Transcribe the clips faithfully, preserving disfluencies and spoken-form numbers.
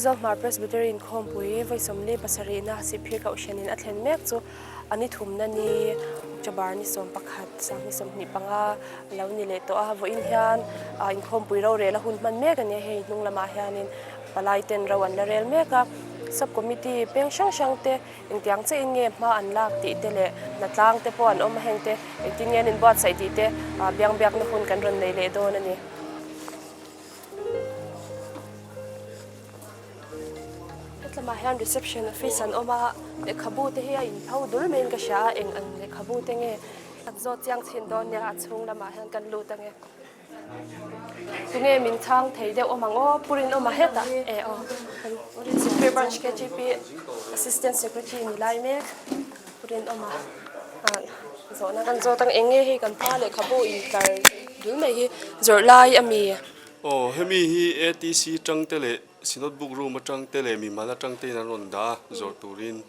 Aizawl Hmar Presbytery inkhawmpui vawi sawmli pasarihna Sihphir Kohhranin a thlen mek chu a ni thumna ni, October ni sawm pakhat, sang ni sawmhnih panga lo ni leh tawh a. Vawiin hian, a, inkhawmpui rorel a hun hman mek a nia, hei hnung lamah hianin palai ten ro an la rel mek a, sub committee peng hrang hrang te, engtiang che in nge hma an lak tih te leh hnatlang te pawh an awm a, heng te engtin nge an inbuatsaih tih te, a, biak biakna hun kan rawn nei leh dawn a ni. Hetlamah hian reception office an awm a, lehkhabu te hi a inpho dul maiin ka hria a, eng ang lehkhabu te nge kan zawt chiang chin dawn nia, a chhung lamah hian kan lut ang e. Tunge min chhang thei deuh awm ang aw, Pu Rinawma hetah, e aw, Sihphir Branch K G P Assistant Secretary ni lai mek, Pu Rinawma, a, zawhna kan zawt ang, eng nge hi kan hma lehkhabu intlar dul mai hi zawrh lai a mi? Aw, hemi hi A T C tang te leh Synod Book Room atang te leh mimal atang tein an rawn dah a, zawrh turin.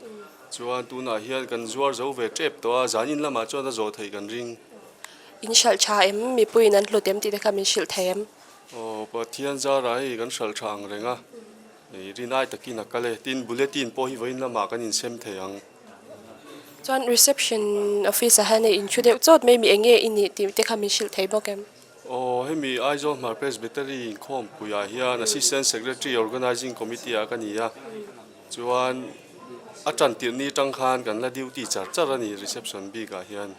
Chuan tunah hian kan zuar zo ve tep tawh a, zanin lamah chuan a zawh thei kan ring. In hralh ṭha em, mipuiin an hlut em tih te kha min hrilh thei em? Aw, Pathian zarah hei kan hralh ṭha ang reng a. Ei rin ai takin a kal e, tin bulletin pawh hi vawiin lamah kan insem thei ang. Chuan reception office-ah hian hei in thu deuh chawt mai mi eng nge i nih tih te kha min hrilh thei bawk em? Aw, hemi Aizawl Hmar Presbytery inkhawmpuiah hian Assistant Secretary Organizing Committee-ah ka ni a. Chuan a ṭan tirh ni aṭang khan kan la duty char char a ni reception bikah hian.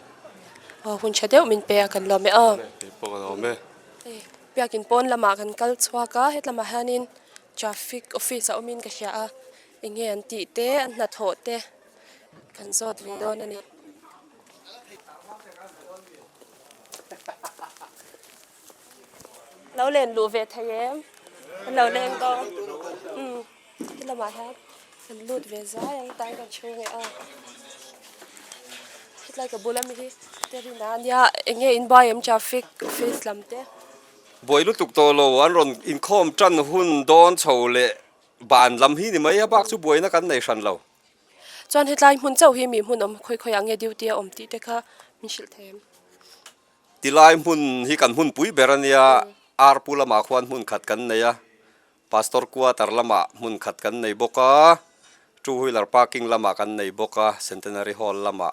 Aw, hun ṭha deuh min pe a, kan lawm e aw. Kei pawh ka lawm e. Ei, biakin pawn lamah kan kal chhuak a, hetlamah hianin traffic office a awmin ka hria a. Eng nge an tih te, an hnathawh te kan zawt ve dawn a ni. Lo len luh ve thei em? Lo len dawn. Um, hi lamah hian kan lut ve zai ang, tang kan chhung e a. Hitlai ka bula mi hi Terina nia, eng nge in buai em traffic office lam te? Buai lutuk tawh lo, an rawn inkhawm ṭan hun dawn chho leh ban lam hi ni mai a, bak chu buaina kan nei hran lo. Chuan hetlai hmun chauh hi mi hmun awm khawi khawi ang nge duty a awm tih te kha min hrilh thei em? Tilai hmun hi kan hmunpui ber a nia, Arpu lamah khuan hmun khat kan nei a, Pastor Quarter lamah hmun khat kan nei bawk a, two wheeler parking lamah kan nei bawk a, Centenary Hall lamah.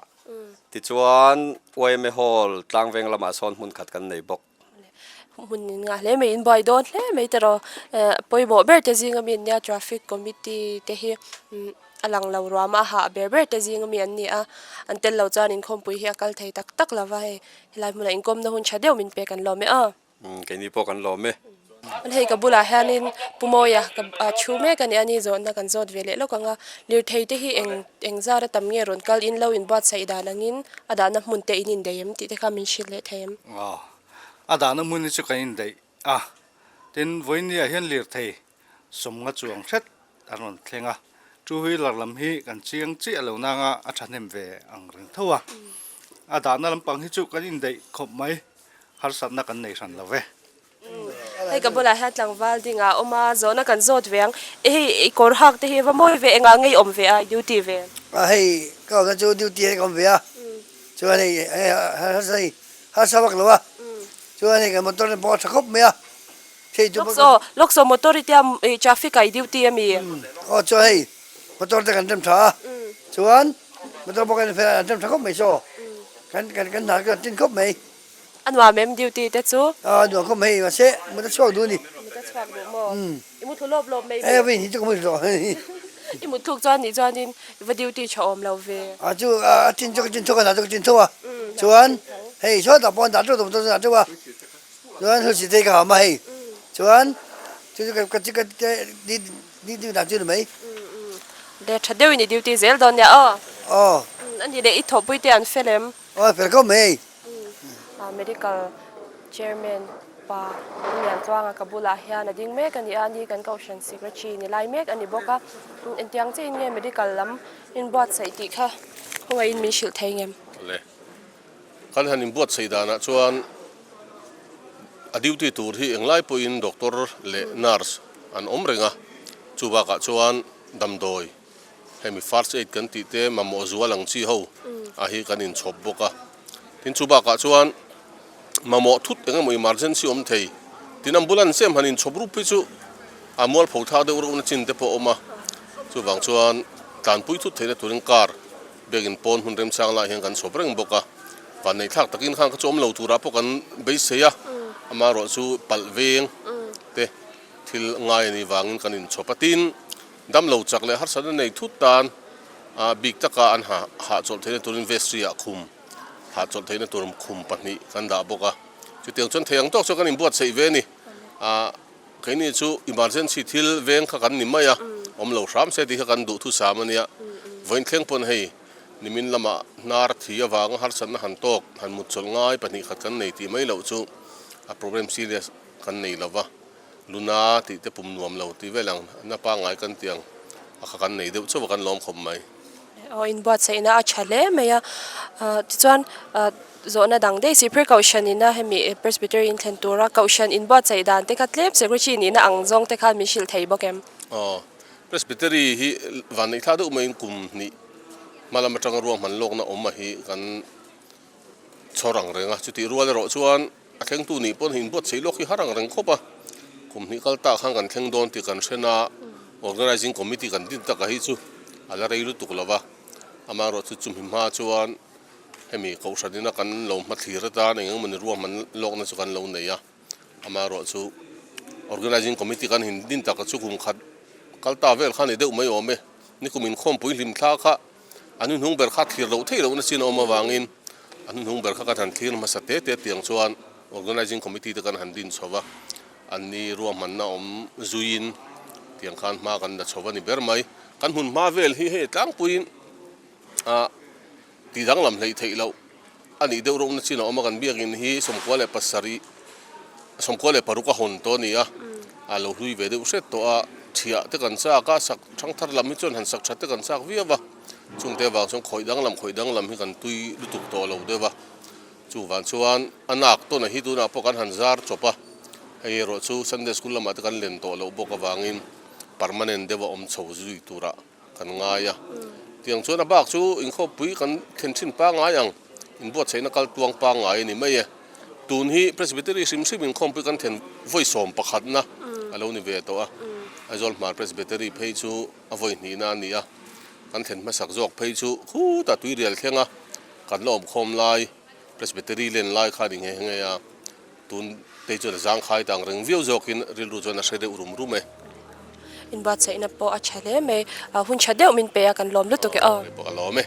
Tichuan Y M A Hall Tlangveng lamah sawn hmun khat kan nei bawk. Hmun in ngah hle mai, in buai dawn hle mai tiraw. Eh, pawimawh ber te zinga mi an nia, traffic committee te hi, mm, a lang lo ruama a hah ber ber te zinga mi an ni a, an tel lo chuan inkhawmpui hi a kal thei tak tak lo va hei. Helai hmunah inkawmna hun ṭha deuh min pe, kan lawm e a. Mm, keini pawh kan lawm e. An hei ka bulah hianin Pu Mawia ka, a, thu mek a ni a, ni zawhna kan zawt ve leh lawk ang a. Lirthei te hi eng, eng zara tam nge rawn kal in lo inbuatsaih dan angin a dahna hmun te in indei em tih te kha min hrilh leh thei em? Aw, a dahna hmun hi chu kan indaih a. Tin, vawiin niah hian lirthei sawmnga chuang hret an rawn thleng a. Two wheeler lam hi kan chiang chiah lo nanga a ṭhahnem ve ang reng tho a. A dahna lampang hi chu kan indaih khawp mai, harsatna kan nei hran lo ve. Hei ka bulah hian tlangval dinga awm a, zawhna kan zawt ve ang. E hei, i kawr hak te hi va mawi ve, engah nge i awm ve a, i duty ve? A hei, ka awmna chu duty hei ka awm ve a. Chuan hei, hei, harsa, harsa vak lo a. Chuan hei, kan motor te pawh a ṭha khawp mai a. Thei chu Lokso, Lokso motor i tia, eh, traffic-a i duty a mi? Mm. Aw, chuan hei, motor te kan rem ṭha a. Mm. Chuan, motor pawh kan fe-, an rem ṭha khawp mai saw. Mm. Kan, kan, kan hnar kan tin khawp mai. A nuam em duty te chu? A nuam khawp mai, mahse, motor chhuak duh ni. Motor chhuak duh maw? Mm. I muthlu lawp lawp mai. Eh, vin hi chu ka muthlu. I muthlu chuan nih chuanin va duty ṭha awm lo ve. A chu, a, a tin chu ka tin tho, ka hnar chu ka tin tho a. Mm. Chuan, hei, saw ta pawh an dah teuh, motor chu an dah teuh a. Chuan hlusi te ka ham a hei. Mm. Chuan, chu chu ka, ka, ka, ka, di, di, di, dan chu ni mai. Mm, mm. Le ṭha deuh in i duty zel dawn nia aw. Aw. Mm, a ni le i thawhpui te an fel em? Aw, fel khawp mai. Mm. Ah, medical chairman pa Niantluanga ka bulah hian a ding mek a ni a, ni kan kohhran secretary ni lai mek a ni bawk a. Mm, engtiang che in nge medical lam in buatsaih tih kha khawngaihin min hrilh thei ngem? Le. Kan han inbuatsaih danah chuan a duty tur hi englai pawhin doctor leh nurse an awm reng a, chubakah chuan damdawi, hemi first aid kan tih te, mamawh zual ang chi ho, a hi kan inchhawp bawk a. Tin, chubakah chuan mamawh thut eng emaw emergency awm thei, tin, ambulance em han inchhawp rup hi chu A mualpho thlak deuh rona chin te pawh a awm a. Chuvang chuan tlanpui thut theihna turin car bag-in pawn hmun remchang lai hian kan chhawp reng bawk a. Vanneithlak takin khan kha chu awm lo tura pawh kan beisei a. Amaherawhchu palh veng te thil ngai a nih vangin kan inchhawp a. Tin, damlo chak leh harsatna nei thut tan, a, bik taka an ha, hahchawlh theihna turin vestry-ah khum, hahchawlh theihna tur khum pahnih kan dah bawk a. Chutiang chuan thei ang tawk chuan kan inbuatsaih ve a ni. A, keini chu emergency thil veng kha kan ni mai a, awm lo hram se tih kha kan duhthusam a nia. Vawiin thleng pawn hei nimin lama hnar thi avanga harsatna han tawk, han mutchawlh ngai pahnih khat kan nei tih mai loh chu a problem serious kan nei lo va. Luna tih te pum nuam lo tih vel ang, na pangngai kan tih ang, a kha kan nei deuh chauh a, kan lawm khawp mai. Aw, inbuatsaihna a ṭha hle mai a. Ah, tichuan, ah, zawhna dang daih si precaution ina hemi, eh, Presbytery in thlen tura caution inbuatsaih dan te kha tlem secretary nihna ang zawng te khan min hrilh thei bawk em? Aw, Presbytery hi vanneithlak deuh maiin kum hnih hma lam aṭanga ruahman lawkna awm a hi kan chhawr ang reng a. Chutih rual erawh chuan a thlengtu nih pawn inbuatsaih lawk hi har ang reng khawp a. Kum hnih kal ta khan kan thleng dawn tih kan hre a, organizing committee kan din tak a hi chu a la rei lutuk lo va. Amaherawhchu chumi hma chuan hemi kohhranina kan lo hmathlir atan eng eng emaw ni ruahman lawkna chu kan lo nei a. Amaherawhchu organizing committee kan hin din tak a chu kum khat kal ta vel kha ni deuh mai awm e. Nikum inkhawmpui hlim thla kha an hnuhnung ber kha thlir loh theih lohna chin a awm avangin an hnuhnung ber kha kan han thlir hmasa tete tiang chuan organizing committee te kan han din chho va. An ni ruahmanna awm zuiin tiang khan hma kan la chho va ni ber mai. Kan hmun hma vel hi hei tlangpuiin a, ti danglam hleih theih loh a nih deuh rona chin a awm a, kan biakin hi sawmkua leh pasarih, sawmkua leh paruk a hawn tawh a ni a, a lo hlui ve deuh hret tawh a, thiah te kan chak a, sak thangthar lam hi chuan han sak ṭha te kan chak viau a, chungte vang chuan khawih danglam, khawih danglam hi kan tui lutuk tawh lo deuh a, chuvang chuan a nak tawn a hi tunah pawh kan han zar chawp a, hei erawh chu Sunday School lamah te kan len tawh loh bawk avangin permanent deuh a awm chho zui tura kan ngai a. Tiang chuan a bak chu inkhawmpui kan thlen ṭhin pangngai ang, inbuatsaihna kal tluang pangngai a ni mai e. Tun hi Presbytery hrim hrim inkhawmpui kan thlen vawi sawm pakhatna a lo ni ve tawh a. Aizawl Hmar Presbytery phei chu a vawi hnihna a ni a. Kan thlen hmasak zawk phei chu khutah Tuirial thlenga kan la awm khawm lai, Presbytery len lai kha ni ngei ngei a. Tun te chuan a zangkhai tang reng viau zawkin rilru chuan a hre deuh rum rum e. Inbuatsaihna pawh a ṭha hle mai. A, hun ṭha deuh min pe a, kan lawm lutuk e aw. Ka lawm e.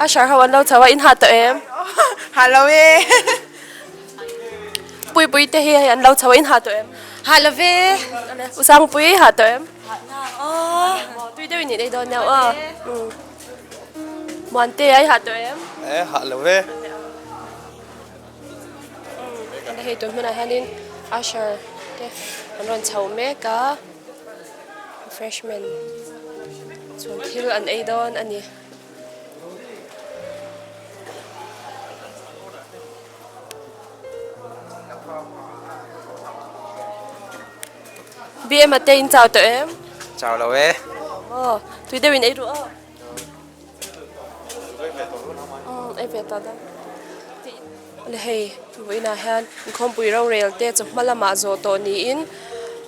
Usher ho an lo chho a, in hah tawh em? Hah lo e. Puipuii te hi an lo chho a, in hah tawh em? Hah lo ve. U Sangpuii, hah tawh em? Aw. Tui deuhin ei dawn nia aw. Mm. Muante ai hah tawh em? Eh, hah lo ve. Kan hei tun hmunah hianin usher te an rawn chho mek a, refreshment chhun thil an ei dawn a ni. B M a te in chau tawh em? Chau lo e. Aw, tui deuhin ei ru aw. Mm, ei ve tawh dawn. Ti, Le hei, vawiina hian inkhawmpui rorel te chu hma lama zawh tawh niin,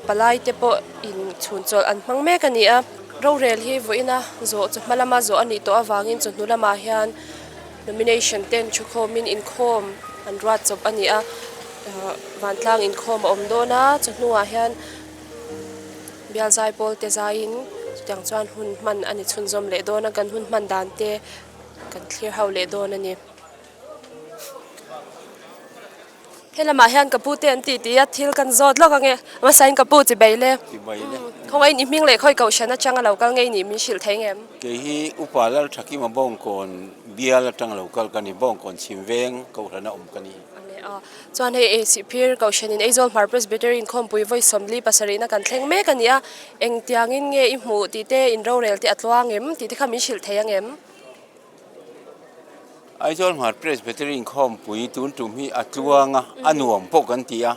palai te pawh in chhun chawlh an hmang mek a ni a. Rorel hi vawiina zawh chu hma lama zawh a nih tawh avangin chu hnu lamah hian nomination ten thu khawmin inkhawm an ruat chawp a ni a. Ah, vantlang inkhawm a awm dawn a, chu hnungah hian bialzai pawl te zaiin chutiang chuan hun hman a ni chhunzawm leh dawn a, kan hun hman dan te kan thlir hau leh dawn a ni. He lamah hian ka pu te an titi a, thil kan zawt lawk ang e. Hmasain ka pu, chibai le. Chibai le. Mm. Khawngaihin i hming leh khawi kohhran atanga lo kal ngei nih min hrilh thei ngem? Kei hi Upa Lalthakima Bawngkawn bial atanga lo kal ka ni, Bawngkawn Chhimveng kohhrana awm ka ni. A le, a. Chuan hei, eh, Sihphir kohhranin Aizawl Hmar Presbytery inkhawmpui vawi sawmli pasarihna kan thleng mek a ni a. Engtiangin nge i hmuh tih te, in rorel te a tluang em tih te kha min hrilh thei ang em? Aizawl Hmar Presbytery inkhawmpui tun ṭum hi a tluang a, a nuam pawh kan ti a.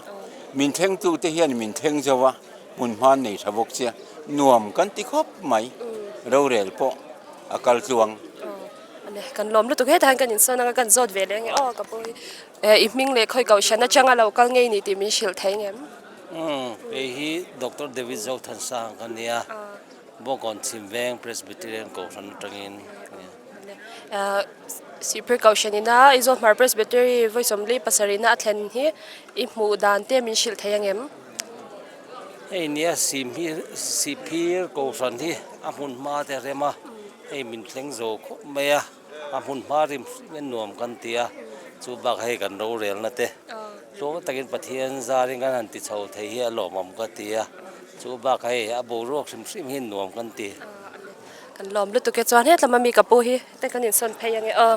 Min thlengtu te hian min thleng zo a, hmun hma an nei ṭha bawk che. Nuam kan ti khawp mai. Rorel pawh a kal tluang. Aw, a le, kan lawm lutuk, hetah hian kan insawn anga kan zawt ve leh ang e. Aw, ka pu hi, eh, i hming leh khawi kohhran atanga lo kal ngei nih tih min hrilh thei ngem? Mm, kei hi Doctor David Zothansang ka ni a. Ah. Bawngkawn Chhimveng Presbyterian Kohhran aṭangin. Ah, Sihphir kohhranina Aizawl Hmar Presbytery vawi sawmli pasarihna a thlen hi i hmuh dan te min hrilh thei ang em? Hei nia, Sihphir, Sihphir kohhran hi a hmun hma te rem a, hei min thleng zo khawp mai a. A hmun hma hrim hrim in nuam kan ti a, chu bak hei kan rorelna te. Ah. Tlawm takin Pathian zarin kan han ti chho thei hi a lawmawm ka ti a. Chu bak hei a boruak hrim hrim hi nuam kan ti. Ah, a le. Kan lawm lutuk e, chuan he tlama mi ka pu hi, te kan insawn phei ang e. Ah.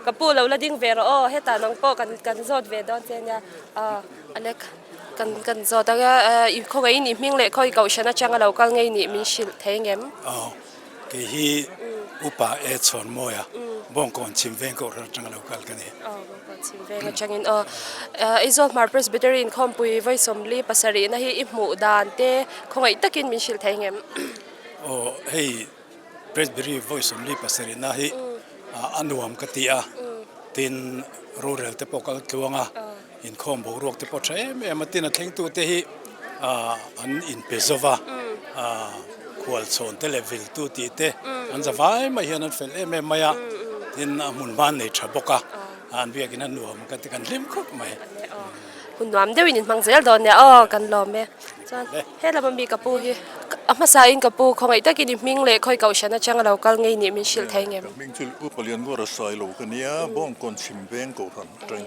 Ka pu, lo la ding ve rawh aw, hetah nang pawh kan, kan zawt ve dawn che nia. Ah, a le, kan, kan zawt anga, ah, i khawngaihin i hming leh khawi kohhran atanga lo kal ngei nih min hrilh thei ngem? Aw. Kei hi Upa A Chhawnmawia, Bawngkawn Chhimveng kohhran atanga lo kal ka ni. Aw, Bawngkawn Chhimveng atangin, aw, eh, Aizawl Hmar Presbytery inkhawmpui vawi sawmli pasarihna hi i hmuh dan te khawngaih takin min hrilh thei ngem? Aw, hei Presbytery vawi sawmli pasarihna hi, a, a nuam ka ti a. Tin, rorel te pawh kal tluang a, inkhawm boruak te pawh ṭha em em a, tin a thlengtu te hi, a, an inpe zo va, a, khualchhawn te leh viltu tih te, an zavai mai hian an fel em em mai a, tin a hmun hma an nei ṭha bawk a, an biakin a nuam ka ti, kan hlim khawp mai. Hun nuam deuhin in hmang zel dawn nia, aw, kan lawm e. Chuan, he lama mi ka pu hi, a hmasain ka pu, khawngaih takin i hming leh khawi kohhran atanga lo kal ngei nih min hrilh thei ngem? Ka hming chu Upa Lianngawra Sailo ka ni a, Bawngkawn Chhimveng kohhran aṭang.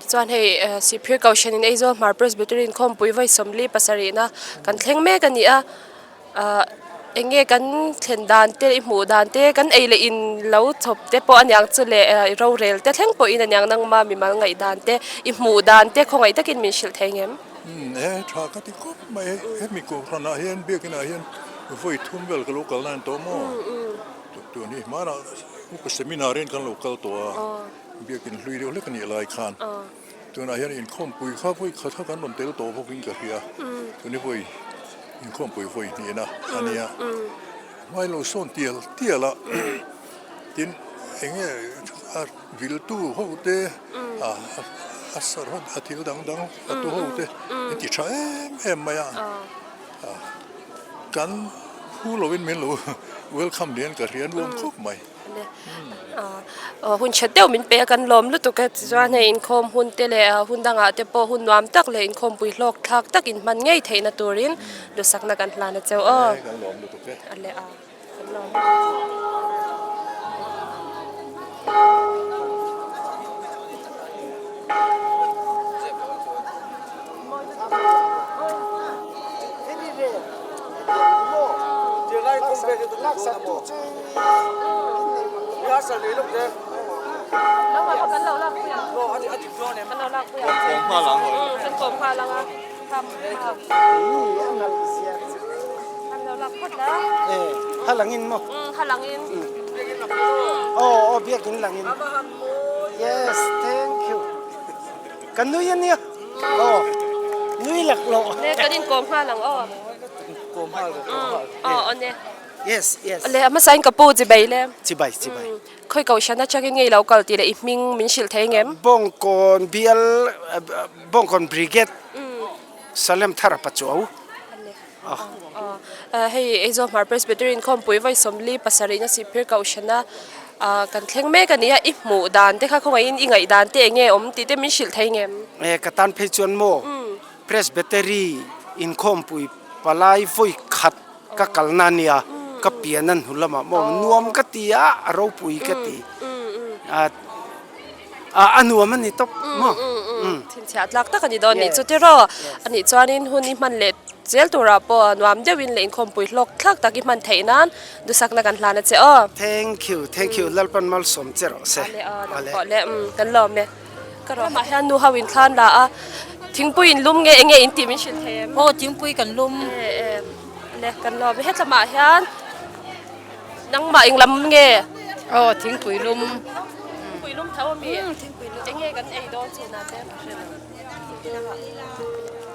Chuan hei, eh, Sihphir kohhranin Aizawl Hmar Presbytery inkhawmpui vawi sawmli pasarihna kan thleng mek a ni a. Ah, eng nge kan thlen dan te, i hmuh dan te, kan ei leh in lo chhawp te pawh a ni ang chu le, eh, rorel te thleng pawhin a ni ang, nangma mimal ngaihdan te, i hmuh dan te khawngaih takin min hrilh thei ngem? Hmm, he ṭha ka ti khawp mai. He, hemi kohhranah hian, biakinah hian vawi thum vel ka lo kal nan tawh maw? Mm, mm. Tu, tun hi hmanah upa seminar-in kan lo kal tawh a. Aw. Biakin hlui deuh hlek a nih lai khan. Aw. Tunah hian inkhawmpui kha vawi khat kha kan rawn tel tawh bawkin ka hria. Mm. Tuni vawi inkhawmpui vawi hnihna a nia. Mm, mm. Hmai lo sawn tial tial a. Tin, eng nge a viltu ho te, a, a, a sar ho, a thil dang dang a tu ho te, mm, an ti ṭha em em mai a. Aw. A, kan hu loin min lo welcome lian ka hria, nuam khawp mai. A le. A, a, hun ṭha deuh min pe a, kan lawm lutuk a, chuan hei inkhawm hun te leh, a, hun dangah te pawh hun nuam tak leh inkhawmpui hlawk thlak tak in hman ngei theihna turin lusakna kan hlan a che u aw. E, kan lawm lutuk e. A le, a. Kan lo lak phawt la. Eh, hla langin maw? Mm, hla langin. Mm. Oh, oh, biakin langin. Yes, thank you. Kan nui a nia. Oh, nui lak lo. Ne, kan inkawm nghal ang, oh. Kawm nghal, kawm nghal. Mm, oh, oh, ne. Yes, yes. Le, a hmasain ka pu chibai le. Chibai, chibai. Mm. Khawi kohran atangin nge i lo kal ti le i hming min hril thei ngem? Bawngkawn Bial, eh, Bawngkawn Brigade. Mm. Salem Thara Pachuau. Le. Ah. Ah, ah, hei, Aizawl Hmar Presbytery Inkhawmpui vawi sawmli pasarina Sihphir kohran a, ah, kan thleng mek a nih a, i hmuh dan te kha khawngaihin i ngaih dan te enge awm ti te min hril thei ngem? Eh, ka tan phei chuan maw? Mm. Presbytery Inkhawmpui palai vawi khat ka kalna nia, ka pian an hnu lama maw, nuam ka ti a, a ropui ka ti. Mm, mm. A, a, a nuam a ni tawp maw. Mm, mm, mm. Mm. Thinchhiah tlak tak a ni dawn ni chu tiraw. Yes. A nih chuanin hun i hman leh zel tura pawh nuam deuhin le inkhawmpui hlawk thlak tak i hman theih nan dusakna kan hlan a che aw. Thank you, thank you. Mm. Lalpan malsawm che rawh se. A le, a, nang pawh le, mm, kan lawm e. Ka rawh. Lamah hian nu ho in thlan la a. Thingpui in lum nge enge in tih min hrilh thei em? Aw, thingpui kan lum. E, e. Le, kan lawm e. Hetlamah hian nangmah in lam nge? Aw, thingpui lum. Thingpui lum tho a mi? Hmm, thingpui lum. Enge kan ei dawn chhuna te?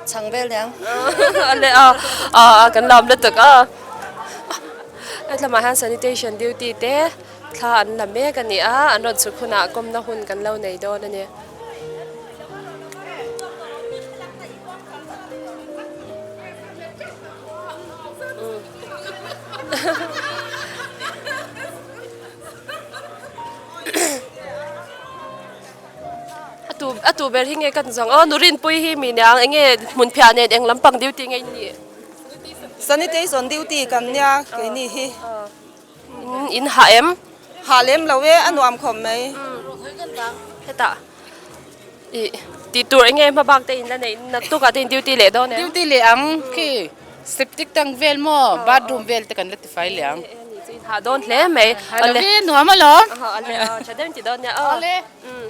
Chhang vel niang. A le, a, a, a, kan lawm lutuk a. Hetlamah hian sanitation duty te thla an la mek a ni a, an rawn chhuk hunah kawmna hun kan lo nei dawn a ni. Mm. A tu, a tu ber hi nge kan zawng? Aw, nu Rinpui hi mi niang, enge hmunphiah nen eng lampang duty nge in ni? Sanitation duty kan nia, keini hi. Aw. In, in hah em? Hah lem lo e, a nuam khawp mai. Mm. Heta. I, ti tur enge hmabak te in la nei, naktukah te in duty leh dawn em? Duty leh ang khi septic tank vel maw, bathroom vel te kan la tifai leh ang. E, e, ni chu in hah dawn hle mai. Hah lo e, nuam alawm. Aha, a le, a, ṭha deuhin ti dawn nia. A le. Mm.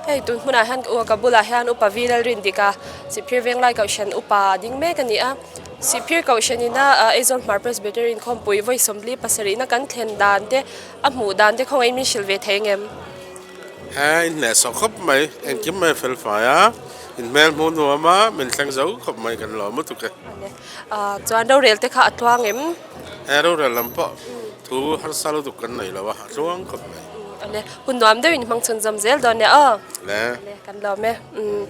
Hei, tun hmunah hian, u, ka bulah hian Upa V. Lalrindika, Sihphir Venglai Kohhran upa ding mek a ni a. Sihphir Kohhran ina, a, Aizawl Hmar Presbytery Inkhawmpui vawi sawmli pasarihna kan thlen dan te, a hmuh dan te khawngaihin min hrilh ve thei ngem? He, in hnehsawh khawp mai, engkim mai fel fai a, in hmel hmu nuam a, min thleng zo khawp mai kan lawm lutuk e. A le. A, chuan rorel te kha a tluang em? He, rorel lam pawh thu harsa lutuk kan nei lo a, a tluang khawp mai. Mm, a le, hun nuam deuhin hmang chhunzawm zel dawn nia aw. Le. Le, kan lawm e. Mm.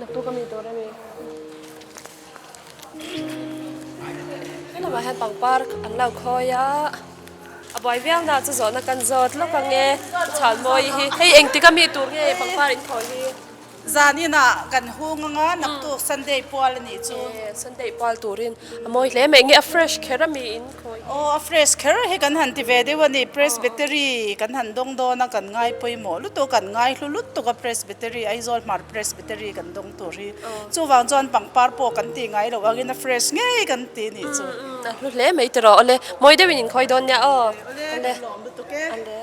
Naktuk a mi tur a mi. Hetlamah hian pangpar an lo khawi a. A buai viau na chu zawhna kan zawt lawk ang e. Chhan mawi hi. Hei, engtik a mi tur nge pangpar in khawi hi? Zan ina kan hung anga, naktuk Sunday pual a ni chu. E, Sunday pual turin a mawi hle mai nge, a fresh kher a mi in khawi? Aw, a fresh kher hi kan han ti ve deuh a ni. Presbytery kan han dawng dawn a, kan ngai pawimawh lutuk, kan ngai hlu lutuk a, Presbytery, Aizawl Hmar Presbytery kan dawng tur hi. Chuvang chuan pangpar pawh kan tih ngai lo angin a fresh ngei kan ti ni chu. Mm, mm, a hlu hle mai tiraw. Awle, mawi deuhin in khawi dawn nia aw. Awle, awle. Kan lawm lutuk e. Awle.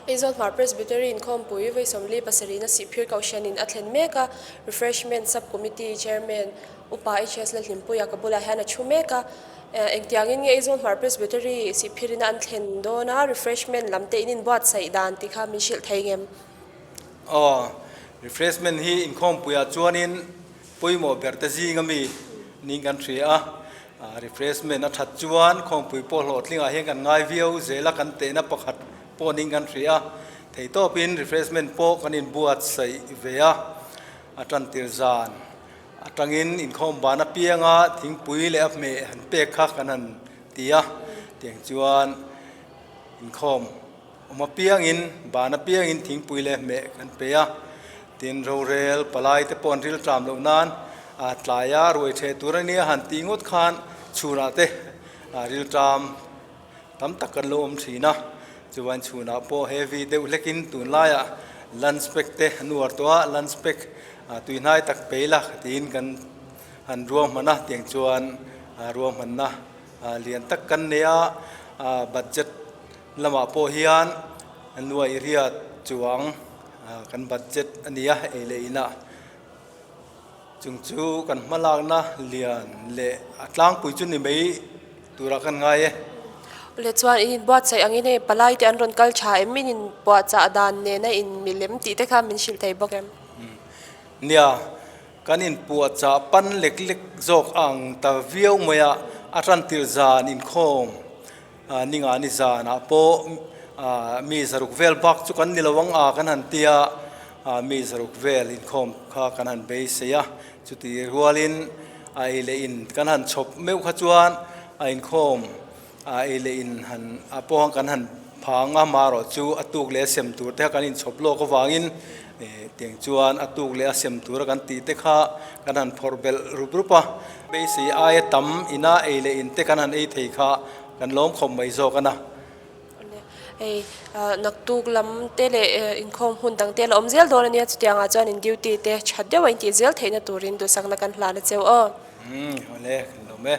Aizawl Hmar Presbytery Inkhawmpui vawi sawmli pasarihna Sihphir Kohhranin a thlen mek a, Refreshment Sub Committee Chairman Upa H S Lalhlimpuia ka bulah hian a thu mek a, eh, engtiangin nge Aizawl Hmar Presbytery Sihphirina an thlen dawn a, refreshment lam te in inbuatsaih dan ti kha min hrilh thei ngem? Aw, refreshment hi inkhawmpuiah chuanin pawimawh ber te zinga mi ning kan hria a. A, refreshment a ṭhat chuan khawmpui pawh hlawhtlingah hian kan ngai viau zel a, kan tehna pakhat pawh ning kan hria a. Theihtawpin refreshment pawh kan inbuatsaih ve a. A ṭan tir zan aṭangin inkhawm ban apianga thingpui leh a hmeh han pek kha kan han ti a. Tiang chuan inkhawm awm apiangin, ban apiangin thingpui leh hmeh kan pe a. Tin, rorel palai te pawh an rilṭam loh nan, a, tlaia ruai ṭhe tur a nia han tih ngawt khan chhunah te, a, rilṭam tam tak kan lo awm ṭhin a. Chuan chhunah pawh heavy deuh hlekin tunlaiah lunch pack te an uar tawh a, lunch pack, a, tui hnai tak pe la tiin kan han ruahman a, tiang chuan, a, ruahmanna A, lian tak kan nei a, a, budget lamah pawh hian nuai riat chuang, a, kan budget a ni a, ei le ina. Chung chu kan hmalakna lian leh a tlangpui chu ni mai tura kan ngai e. Le chuan in inbuatsaih angin hei palai te an rawn kal ṭha em, min inbuatsaih dan nena in milem tih te kha min hrilh thei bawk em? Nia, kan inpuahchah pan lek lek zawk ang ta viau mai a, a ṭan tirh zan inkhawm, a, ninga ni zanah pawh, a, mi zaruk vel bak chu kan ni lo ang a kan han ti a, a, mi zaruk vel inkhawm kha kan han beisei a. Chuti rualin, a, ei le in kan han chhawp meuh kha chuan, a, inkhawm, a, ei le in han, a pawh kan han phang a, mahse chu a tuk leh a sem tur te kha kan inchhawp lawk avangin, e, tiang chuan a tuk leh a sem tura kan tih te kha kan han phawrh belh rup rup a. Beisei aia tam ina ei le in te kan han ei thei kha kan lawm khawp mai zawk a na. Hei, a, naktuk lam te leh, e, inkhawm hun dang te la awm zel dawn a nia, chutianga chuan in duty te ṭhat deuh a intih zel theihna turin duhsakna kan hlan a cheu aw. Hmm, awle, kan lawm e.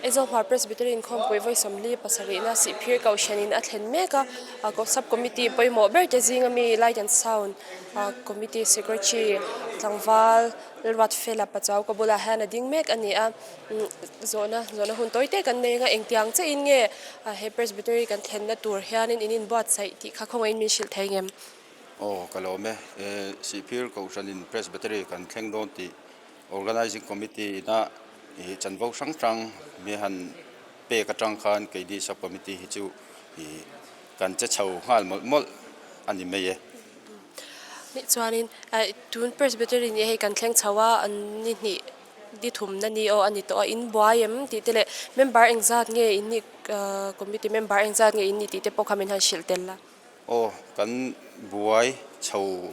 Aizawl Hmar Presbytery inkhawmpui vawi sawmli pasarihna Sihphir Kohhranin a thlen mek a, a, ko-, sub committee pawimawh ber te zinga mi Light and Sound, a, committee secretary tlangval Lalruatfela Pachau ka bulah hian a ding mek a ni a. Mm, zawhna, zawhna hun tawi te kan nei ang a, engtiang che in nge, a, he Presbytery kan thlenna tur hianin in inbuatsaih tih kha khawngaihin min hrilh thei ngem? Aw, ka lawm e. E, Sihphir Kohhranin Presbytery kan thleng dawn tih Organizing Committee ina, e, chanvo hrang hrang mi han pek aṭang khan keini sub committee hi chu, e, kan che chho nghal mawlh mawlh a ni mai e. Nih chuanin, a, tun Presbytery ni hei kan thleng chho a, an ni hnih di thumna ni aw a ni tawh a, in buai em tih te leh member engzat nge in ni, a, committee member engzat nge in ni tih te pawh kha min han hrilh tel la. Aw, kan buai chho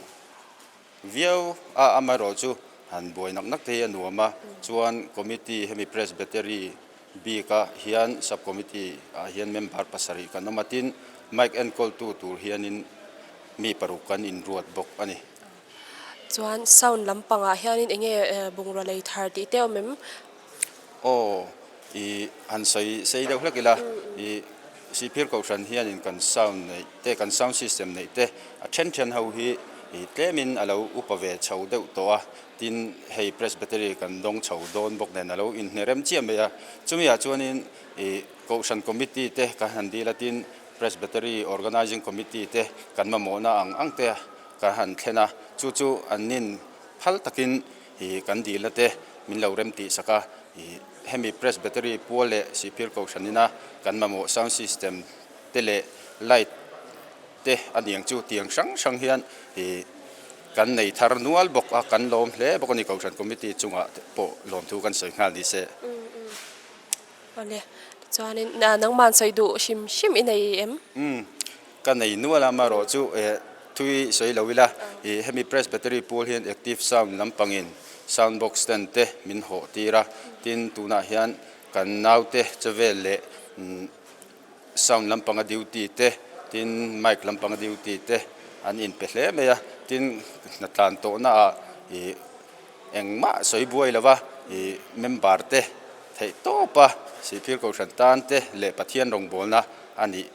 viau a, amaherawhchu han buai nak nak te hi a nuam a. Chuan committee hemi Presbytery bika hian sub committee ah hian member pasarih kan awm a, tin mic enkawltu tur hianin mi paruk kan inruat bawk a ni. Chuan sound lampangah hianin enge, eh, bungraw lei thar tih te awm em? Aw, i han sawi sei deuh hlek ila, i Sihphir Kohhran hianin kan sound neih te, kan sound system neih te, a ṭhen ṭhen ho hi, i tlemin a lo upa ve chho deuh tawh a, tin hei Presbytery kan dawng chho dawn bawk nen a lo inhnerem chiah mai a. Chumi ah chuanin, i Kohhran Committee te kan han dil a, tin Presbytery Organizing Committee te kan mamawhna ang ang te kan han thlen a, chu chu an nin phal takin hi kan dilna te min lo rem tih sak a, hi hemi Presbytery pual leh Sihphir Kohhranina kan mamawh sound system te leh light te a ni ang chu tiang hrang hrang hian hi kan nei thar nual bawk a, kan lawm hle bawk a ni, Kohhran Committee chungah pawh lawmthu kan sawi nghal ni se. Mm, mm. Awle, chuanin, na, nangman sawi duh hrim hrim i nei em? Mm, ka nei nual a, amaherawhchu, eh, thu i sawi lo ila, i hemi Presbytery pual hian active sound lampangin sound box stand te min hawh tir a, tin tunah hian kan naute che vel leh, mm, sound lampanga duty te, tin mic lampanga duty te an inpe hle mai a, tin hna tlan tawhna ah, i, engmah sawi buai lova, i, member te theihtawpa Sihphir Kohhran tan te leh Pathian rawngbawlna a nih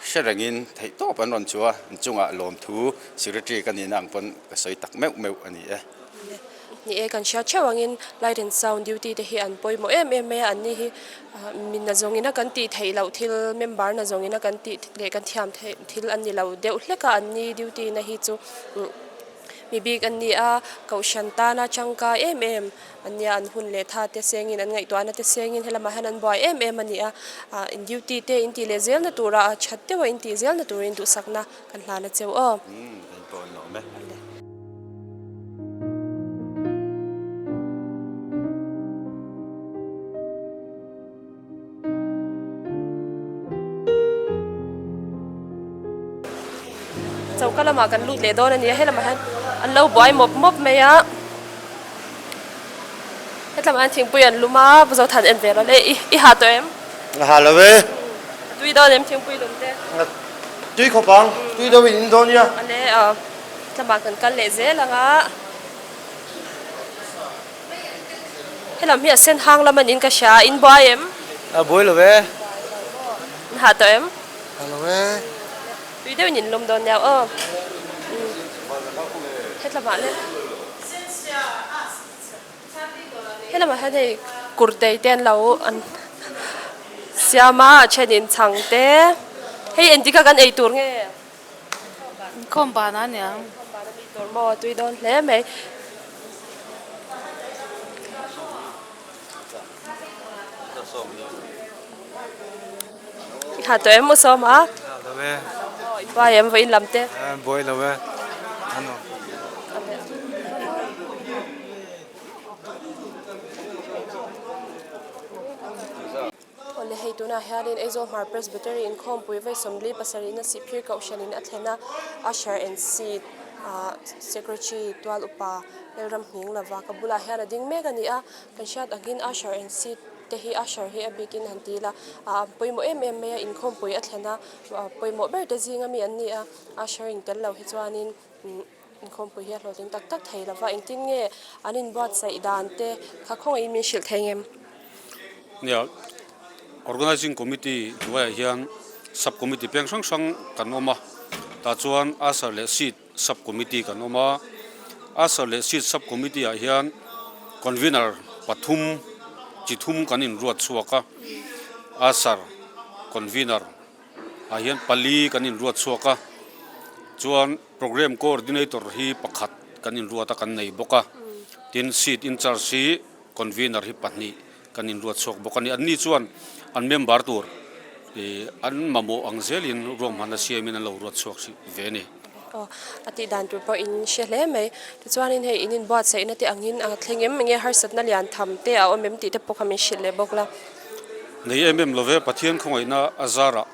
hre rengin theihtawp an rawn chhuah a, an chungah lawmthu secretary ka nihna ang pawn ka sawi tak meuh meuh a ni e. Ni e, kan hriat ṭheuh angin light and sound duty te hi an pawimawh em em mai a, an ni hi, ah, mi na zawngina kan tih theih loh thil, member na zawngina kan tih leh kan thiam theih thil an ni lo deuh hlek a, an ni duty na hi chu, mm, mi bik an ni a, Kohhran tana ṭangkai em em an nia, an hun leh tha te sengin, an ngaihtuahna te sengin, helamah hian an buai em em a ni a. Ah, in duty te in tih leh zelna tura, a ṭhat deuha in tih zelna turin duhsakna kan hlan a cheu aw. Hmm, kan pawh an lawm e. Ka lama kan lut leh dawn a nih a, he lama hian an lo buai mawp mawp mai a. He lama hian thingpui an lum a, Pu Zothan en ve rawh le, i, i ha tawh em? A ha lo ve. Tui dawn em thingpui lum te? A tui khawp ang, tui deuhin in dawn nia. A le, a, he lama kan kal leh zel ang a. He lam hi a sen hang lam a nih ka hria, in buai em? A buai lo ve. In ha tawh em? Ha lo ve. Tui deuhin in lum dawn nia aw. Mm. He lama le. He lama hian hei kurtei te an lo an siam a, a ṭhenin chhang te. Hei engtika kan ei tur nge? Inkhawm ban a nia. Inkhawm ban a mi tur maw, tui dawn hle mai. I ha tawh em, U Sawma? Ha tawh ve. Aw, i buai em vawiin lam te? A buai lo ve. Ano. Awle, hei tunah hianin Aizawl Hmar Presbytery inkhawmpui vawi sawmli pasarihna Sihphir Kohhranin a thlen a, Usher and Seed, ah, Secretary Tual Upa Lalramhninglova ka bulah hian a ding mek a ni a, kan hriat angin Usher and Seed te hi usher hi a bikin han ti ila, ah, pawimawh em em mai a, inkhawmpui a thlen a, ah, pawimawh ber te zinga mi an ni a, usher in tel lo hi chuanin, mm, inkhawmpui hi a hlawtling tak tak thei lo va, engtin nge an inbuatsaih dan te kha khawngaihin min hrilh thei ngem? Nia, organizing committee hnuaiah hian sub committee peng hrang hrang kan awm a, tah chuan usher leh seed sub committee kan awm a, usher leh seed sub committee ah hian convener pathum chi thum kan inruat chhuak a, usher convener ah hian pali kan inruat chhuak a, chuan program coordinator hi pakhat kan inruat a, kan nei bawk a, tin seed in charge hi convener hi pahnih kan inruat chhuak bawk a ni. Anni chuan an member tur, eh, an mamawh ang zelin ruahmanna siamin an lo ruat chhuak ve a ni. Aw, a tih dan tur pawh in hre hle mai. Tichuanin hei in inbuatsaihna te angin a thleng em, enge harsatna lian tham te a awm em tih te pawh kha min hrilh leh bawk la. Nei em em lo ve, Pathian khawngaihna a zarah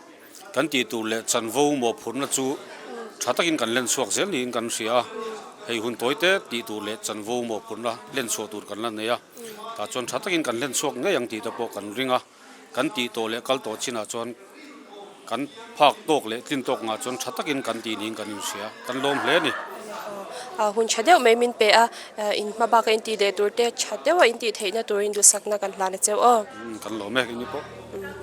kan tih tur leh chanvo mawhphurhna chu ṭha takin kan hlen chhuak zel niin kan hria a. Hei hun tawi te tih tur leh chanvo mawhphurhna hlen chhuah tur kan la nei a. Tah chuan ṭha takin kan hlen chhuak ngei ang tih te pawh kan ring a. Kan tih tawh leh kal tawh chinah chuan kan phak tawk leh tlin tawk ngah chuan ṭha takin kan tih niin kan inhria, kan lawm hle a ni. A, hun ṭha deuh mai min pe a, a, in hma baka in tih leh tur te ṭha deuha in tih theihna turin duhsakna kan hlan a cheu aw. Mm, kan lawm e, keini pawh. Mm.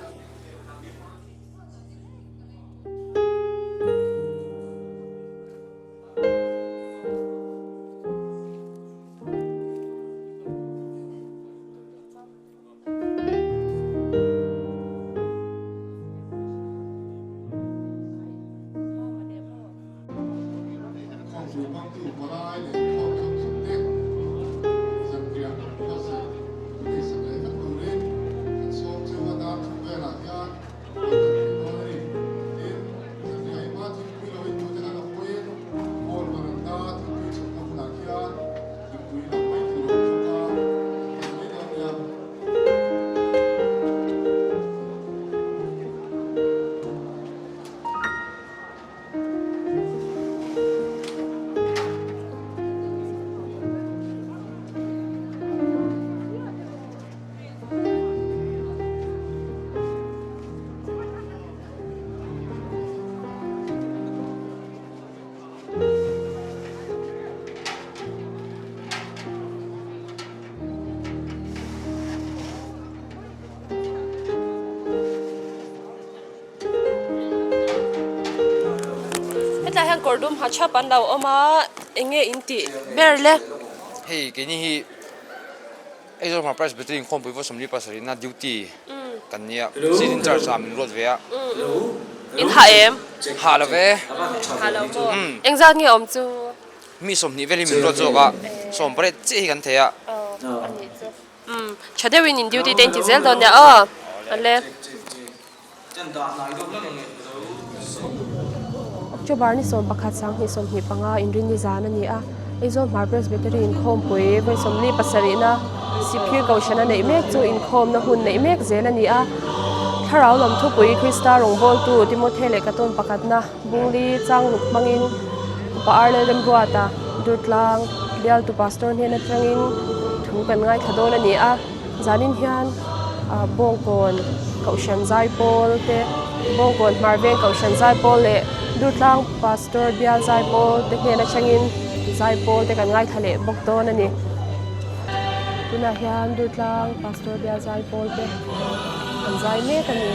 Hetah hian kawr dum ha chhap an lo awm a, eng nge in tih ber le? Hei, keini hi Aizawl Hmar Presbytery inkhawmpui vawi sawmli pasarihna duty kan nia. Seat in charge-a min ruat ve a. Mm, mm. In ha em? Ha lo ve. Ha lo maw? Mm. Engzat nge awm chu? Mi sawmhnih vel hi min ruat zawk a. Eh. Sawmpariat chiah hi kan thei a. Oh, a nih chu. Mm, ṭha deuhin in duty te in ti zel dawn nia. Oh, a le. October ni sawm pakhat, sanghnih sawmhnih panga, Inrinni zan a ni a, Aizawl Hmar Presbytery inkhawmpui vawi sawmli pasarihna Sihphir Kohhran a neih mek chu inkhawmna hun neih mek zel a ni a. Thlarau lawmthupui Krista rawngbawltu Timothe lehkhathawn pakhatna bung li chang ruk hmangin Pa Arlel Remruata, Durtlang bialtu pastor hnen aṭangin thu kan ngaithla dawn a ni a. Zanin hian, a, Bawngkawn Kohhran zaipawl te, Bawngkawn Hmarveng Kohhran zaipawl leh Durtlang pastor bial zaipawl te hnen aṭangin zaipawl te kan ngaithla leh bawk dawn a ni. Tunah hian Durtlang pastor bial zaipawl te an zai mek a ni.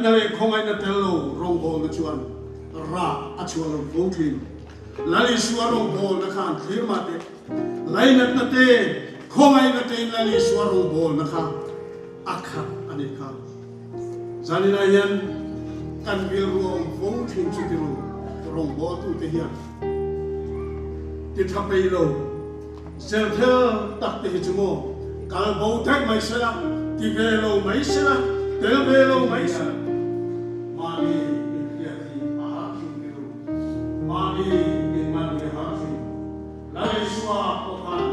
Na le khawngaina tel lo rawngbawlna chuan ra a chhuah lo fo thin. Lal Isua rawngbawlna khan thlir mah te, lainatna te, khawngaina te in Lal Isua rawngbawlna kha a khat a ni kha. Zanina hian kan bil ruah awm fo thin chu ti ru, rawngbawltute hian ti tha pei lo. Sel thel tak te hi chu maw, kal bo thei mai sela, ti ve lo mai sela, tel ve lo mai sela. Mani, min hriat hi a hak hrim hrim. Mani, min man hi a hak hrim. Lal Isua ko khan.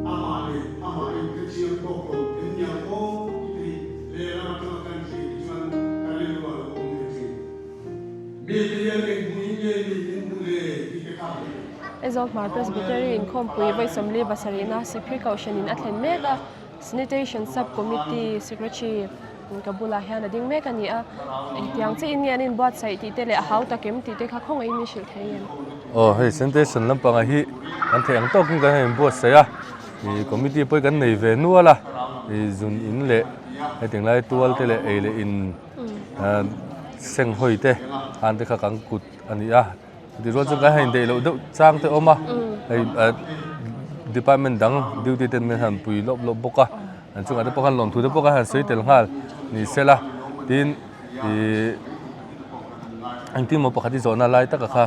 Ama le, ama in ka chiang ko ko, en nia ko, ti le la ma ka kan chi, ti chuan, ka le lo lo ko me chi. Aizawl Hmar Presbytery Inkhawmpui vawi sawmli pasarihna Sipri Kohhranin a thlen mek a, Sanitation Sub Committee Secretary ka bulah hian a ding mek a ni a. Engtiang che in nge an inbuatsaih tih te leh a hau tak em tih te kha khawngaih min hrilh thei em? Aw, hei sanitation lampanga hi kan theih ang tawkin kan han inbuatsaih a. I committee pawh kan nei ve nual a. I zun in leh, hetiang lai tual te leh ei leh in, ah, seng hawi te, han te kha kan kut a ni a. Tirual chu kan han indaih loh deuh chang te awm a. Hei, ah, department dang duty ten min han pui lawp lawp bawk a. An chungah te pawh khan lawmthu te pawh kan han sawi tel nghal ni sela. Tin, i, engtin maw pakhat i zawhna lai taka kha.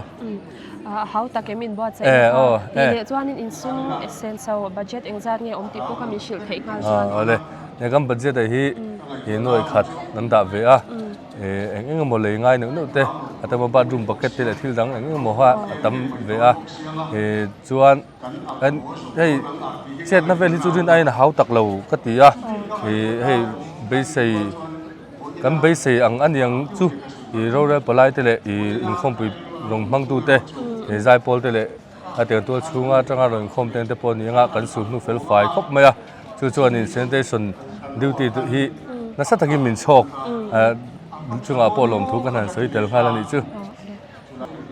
A hau tak em inbuatsaih? Eh, aw, ti eh. Leh chuanin insum, eh, senso budget engzat nge awm tih pawh kha min hrilh theih nghal chuan. Aw le. He kan budget a hi, i nuai khat an dah ve a. Eh, eng eng emaw lei ngai neuh neuh te, a tam a, bathroom bucket te leh thil dang eng eng emaw ha a tam ve a. Eh, chuan kan hei chetna vel hi chu rin aiin a hau tak lo ka ti a. Eh, hei beisei, kan beisei ang a ni ang chu, i rorel palai te leh i inkhawmpui rawng hmangtu te, i zaipawl te leh a tiang tual chhunga aṭanga rawn inkhawm teng te pawh ni anga kan sun hnu fel fai khawp mai a. Chu chuanin sanitation duty hi nasa takin min chhawk, a, chungah pawh lawmthu kan han sawi tel nghal a nih chu.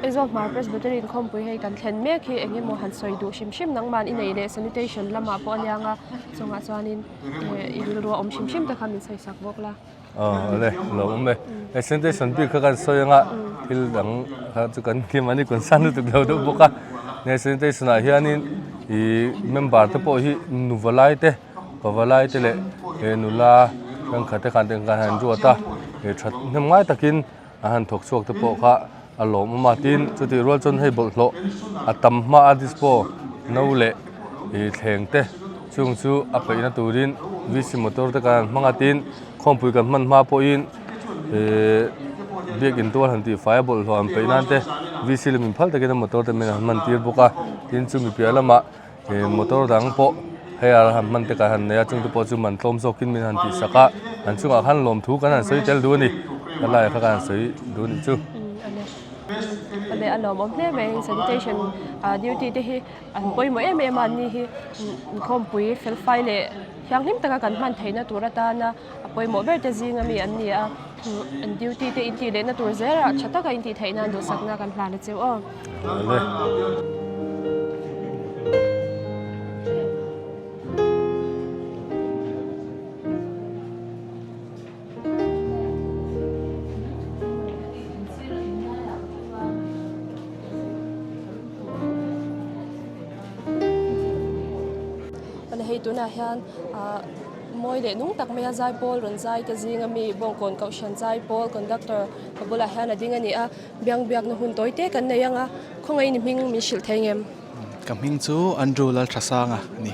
Aizawl Hmar Presbytery Inkhawmpui hei kan thlen mek hi eng emaw han sawi duh hrim hrim nangman i nei leh sanitation lamah pawh a ni ang a, chungah chuanin, eh, i rilru awm hrim hrim te kha min sawi sak bawk la. Aw, le, lawmawm e. E, sanitation bik kha kan sawi anga, thil dang kha chu kan kim a ni, kan san lutuk lo deuh bawk a. E, sanitation-ah hianin, i, member te pawh hi nuva lai te, pava lai te leh, e, nula, kan kha te khan te kan han ruat a. E, ṭha hnem ngai takin a han thawk chhuak te pawh kha a lawmawm a. Tin, chutih rual chuan hei bawlhhlawh a tam hma a, dispo no leh, i, thleng te chung chu a peihna turin V C motor te kan han hmang a, tin, Khawmpui kan hman hma pawhin, eh, biak in tual han tih fai a, bawlhhlawh an peih nan te, V C leh min phal takin a motor te min han hman tir bawk a. Tin chu mi piah lamah, eh, motor dang pawh hei a han hman te kan han nei a, chungte pawh chu man tlawm zawkin min han tih sak a, an chungah khan lawmthu kan han sawi tel duh a ni, a lai kha kan han sawi duh a ni chu. Mm, a le. A le, a lawmawm hle mai, sanitation, ah, duty te hi an pawimawh em em a, an ni hi, mm, Khawmpui felfai leh thianghlim taka kan hman theihna tur atana, a pawimawh ber te zinga mi an ni a, an duty te intih lehna tur zela ṭha taka intih theih nan duhsakna kan hlan a cheu aw. Hei tunah hian, ah, mawi leh nung tak maia zaipawl rawn zai te zinga mi, Bawngkawn Kohhran zaipawl, conductor ka bulah hian a ding a ni a, biang biakna hun tawi te kan nei ang a, khawngaih ni hming min hrilh thei ngem? Ka hming chu Andrew Lalthasanga a ni.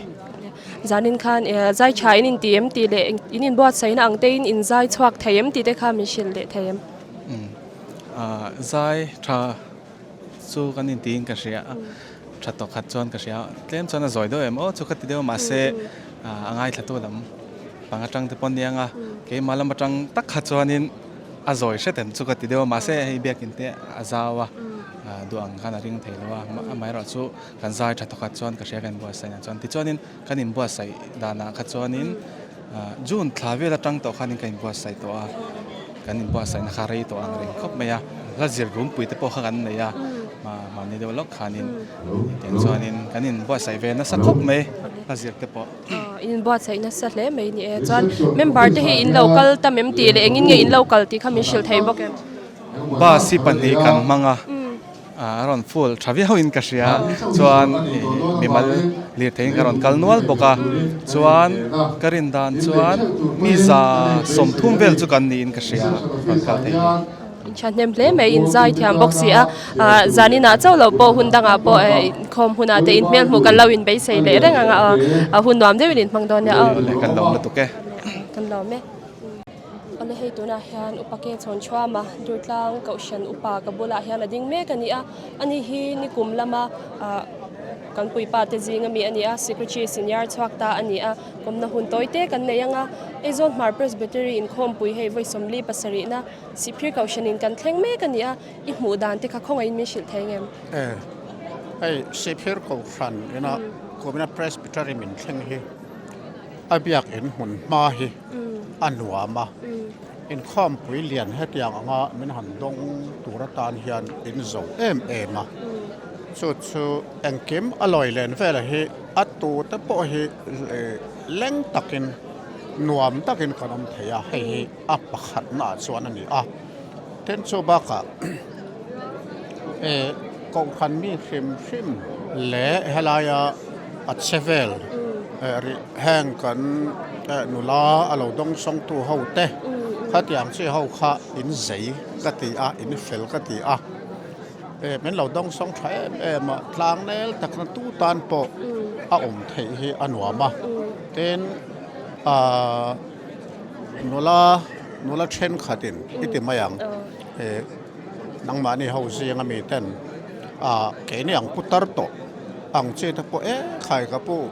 Zanin khan, eh, zai ṭha in intih em tih leh in inbuatsaihna ang te in in zai chhuak thei em tih te kha min hrilh leh thei em? Mm. Ah, zai ṭha chu kan inti in ka hria. Mm. Ṭha tawk khat chuan ka hria. Tlem chuan a zawi deuh em aw chu ka ti deuh, mahse, mm, mm, ah, a ngaithlatu lam pang aṭang te pawh ni ang a. Mm. Keima lam aṭang tak kha chuanin a zawi hret em chu ka ti deuh, mahse, hei biak in te a zau a. Mm. Ah, duh ang khan a ring thei lo a. Ma-, mm, amaherawhchu kan zai ṭha tawk khat chuan ka hria kan inbuatsaihna chuan. Tichuanin kan inbuatsaih danah kha chuanin, mm, ah, June thla vel aṭang tawh khanin kan inbuatsaih tawh a. Kan inbuatsaihna kha rei tawh ang reng khawp mai a. Hla zir rumpui te pawh kha kan nei a. Mm. Ma-, mahni deuh lawk khanin. Mm. Tiang chuanin kan inbuatsaih ve nasa khawp mai. Hla zir te pawh. Ah, inbuatsaih nasa hle mai ni e. Chuan member te hi in lo kal tam em tih leh engin nge in lo kal tih kha min hrilh thei bawk em? Bus hi pahnih kan hmang a. Mm. Ah, a rawn full ṭha viau in ka hria. Chuan, eh, mimal lirtheiin ka rawn kal nual bawk a. Chuan ka rin dan chuan mi za sawmthum vel chu kan niin ka hria, rawn kal thei. Inṭhahnem hle mai, inzaithiam bawk si a, a, zanin a chau lo pawh hun danga pawh, eh, inkhawm huna te inhmel hmu kan lo inbeisei leh reng ang a, a, a hun nuam deuin inhmang dawn nia a. Le kan lawm lutuk e. Kan lawm e. A le hei tuna hian Upa K Chawnthuama, Durtlang Kohhran Upa ka bulah hian a ding mek a ni a. Ani hi nikum lama, a, kan puipa te zinga mi a ni a, Secretary Senior chhuak ta a ni a. Kawmna hun tawi te kan nei ang a. Aizawl Hmar Presbytery inkhawmpui hei vawi sawmli pasarihna Sihphir Kohhranin kan thleng mek a ni a, i hmuh dan te kha khawngaihin min hrilh thei ngem? E, hei, Sihphir Kohhran ina, mm, kumina Presbytery min thleng hi a biak in hmun hma hi, mm, a nuam a. Mm. Inkhawmpui lian hetiang anga min han dawng tur atan hian in zo em em a. Mm. Chu chu engkim a lawi len vel a hi, a tu te pawh hi, eh, leng takin, nuam takin kan awm thei a, hei hi, mm, a pakhatna chuan a ni a. Tin chu bakah, eh, Kohhran mi hrim hrim leh helaia a che vel, mm, eh, ri-, heng kan, eh, nula a lo dawngsawngtu ho te, mm, mm, khatiang chi ho kha in zei ka ti a, in fel ka ti a. Eh, min lo dawngsawng ṭha em em a, tlangnel takna tu tan pawh, mm, a awm theih hi a nuam a. Mm. Tin, ah, nula, nula ṭhenkhatin, mm, i ti mai ang. Oh. Eh, nangmahni ho zinga mi ten, ah, keini ang putar tawh ang chi te pawh, eh, khai ka pu,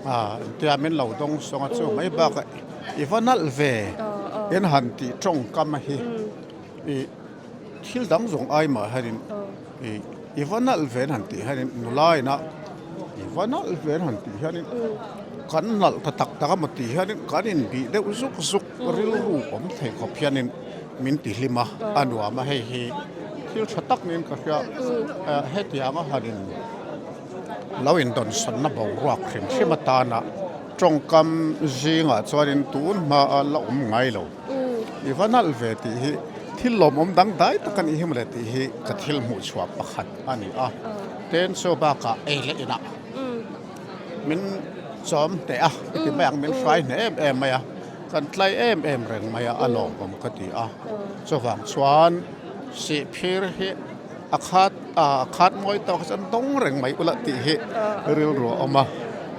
ah, tia min lo dawngsawng a, chu, mm, mai, mm, bakah i va nalh ve, oh, oh, in han tih ṭawngkam a hi. Mm. I thil dang zawng ai mah hianin, oh, i, i va nalh ve in han tih hianin, nulaina i va nalh ve in han tih hianin, mm, kan nalh ta tak tak a maw tih hianin kan inbih deuh zuk zuk, mm, rilru awm thei khawp hianin min ti hlim a, oh, a nuam a, hei hi thil ṭha tak niin ka hria. Mm. Eh, hetianga hanin lo indonsawnna boruak hrim hrim, mm, atana ṭawngkam zingah chuanin tun hmaa la awm ngai lo. Mm. I va nalh ve tih hi thil lawmawm dangdai tak a nih hi mawle tih hi ka thil hmuh chhuah pakhat a ni a. Ah. Tin chu bakah ei le inah, mm, min chawm hneh a, i ti, mm, mai ang, min, mm, hrai hneh em em mai a, kan tlai em em reng mai a, a, mm, lawmawm ka ti a. Ah. Chuvang chuan Sihphir hi a khat, a khat mawi tawk chuan dawng reng mai ula tih hi, ah, rilru a awm a,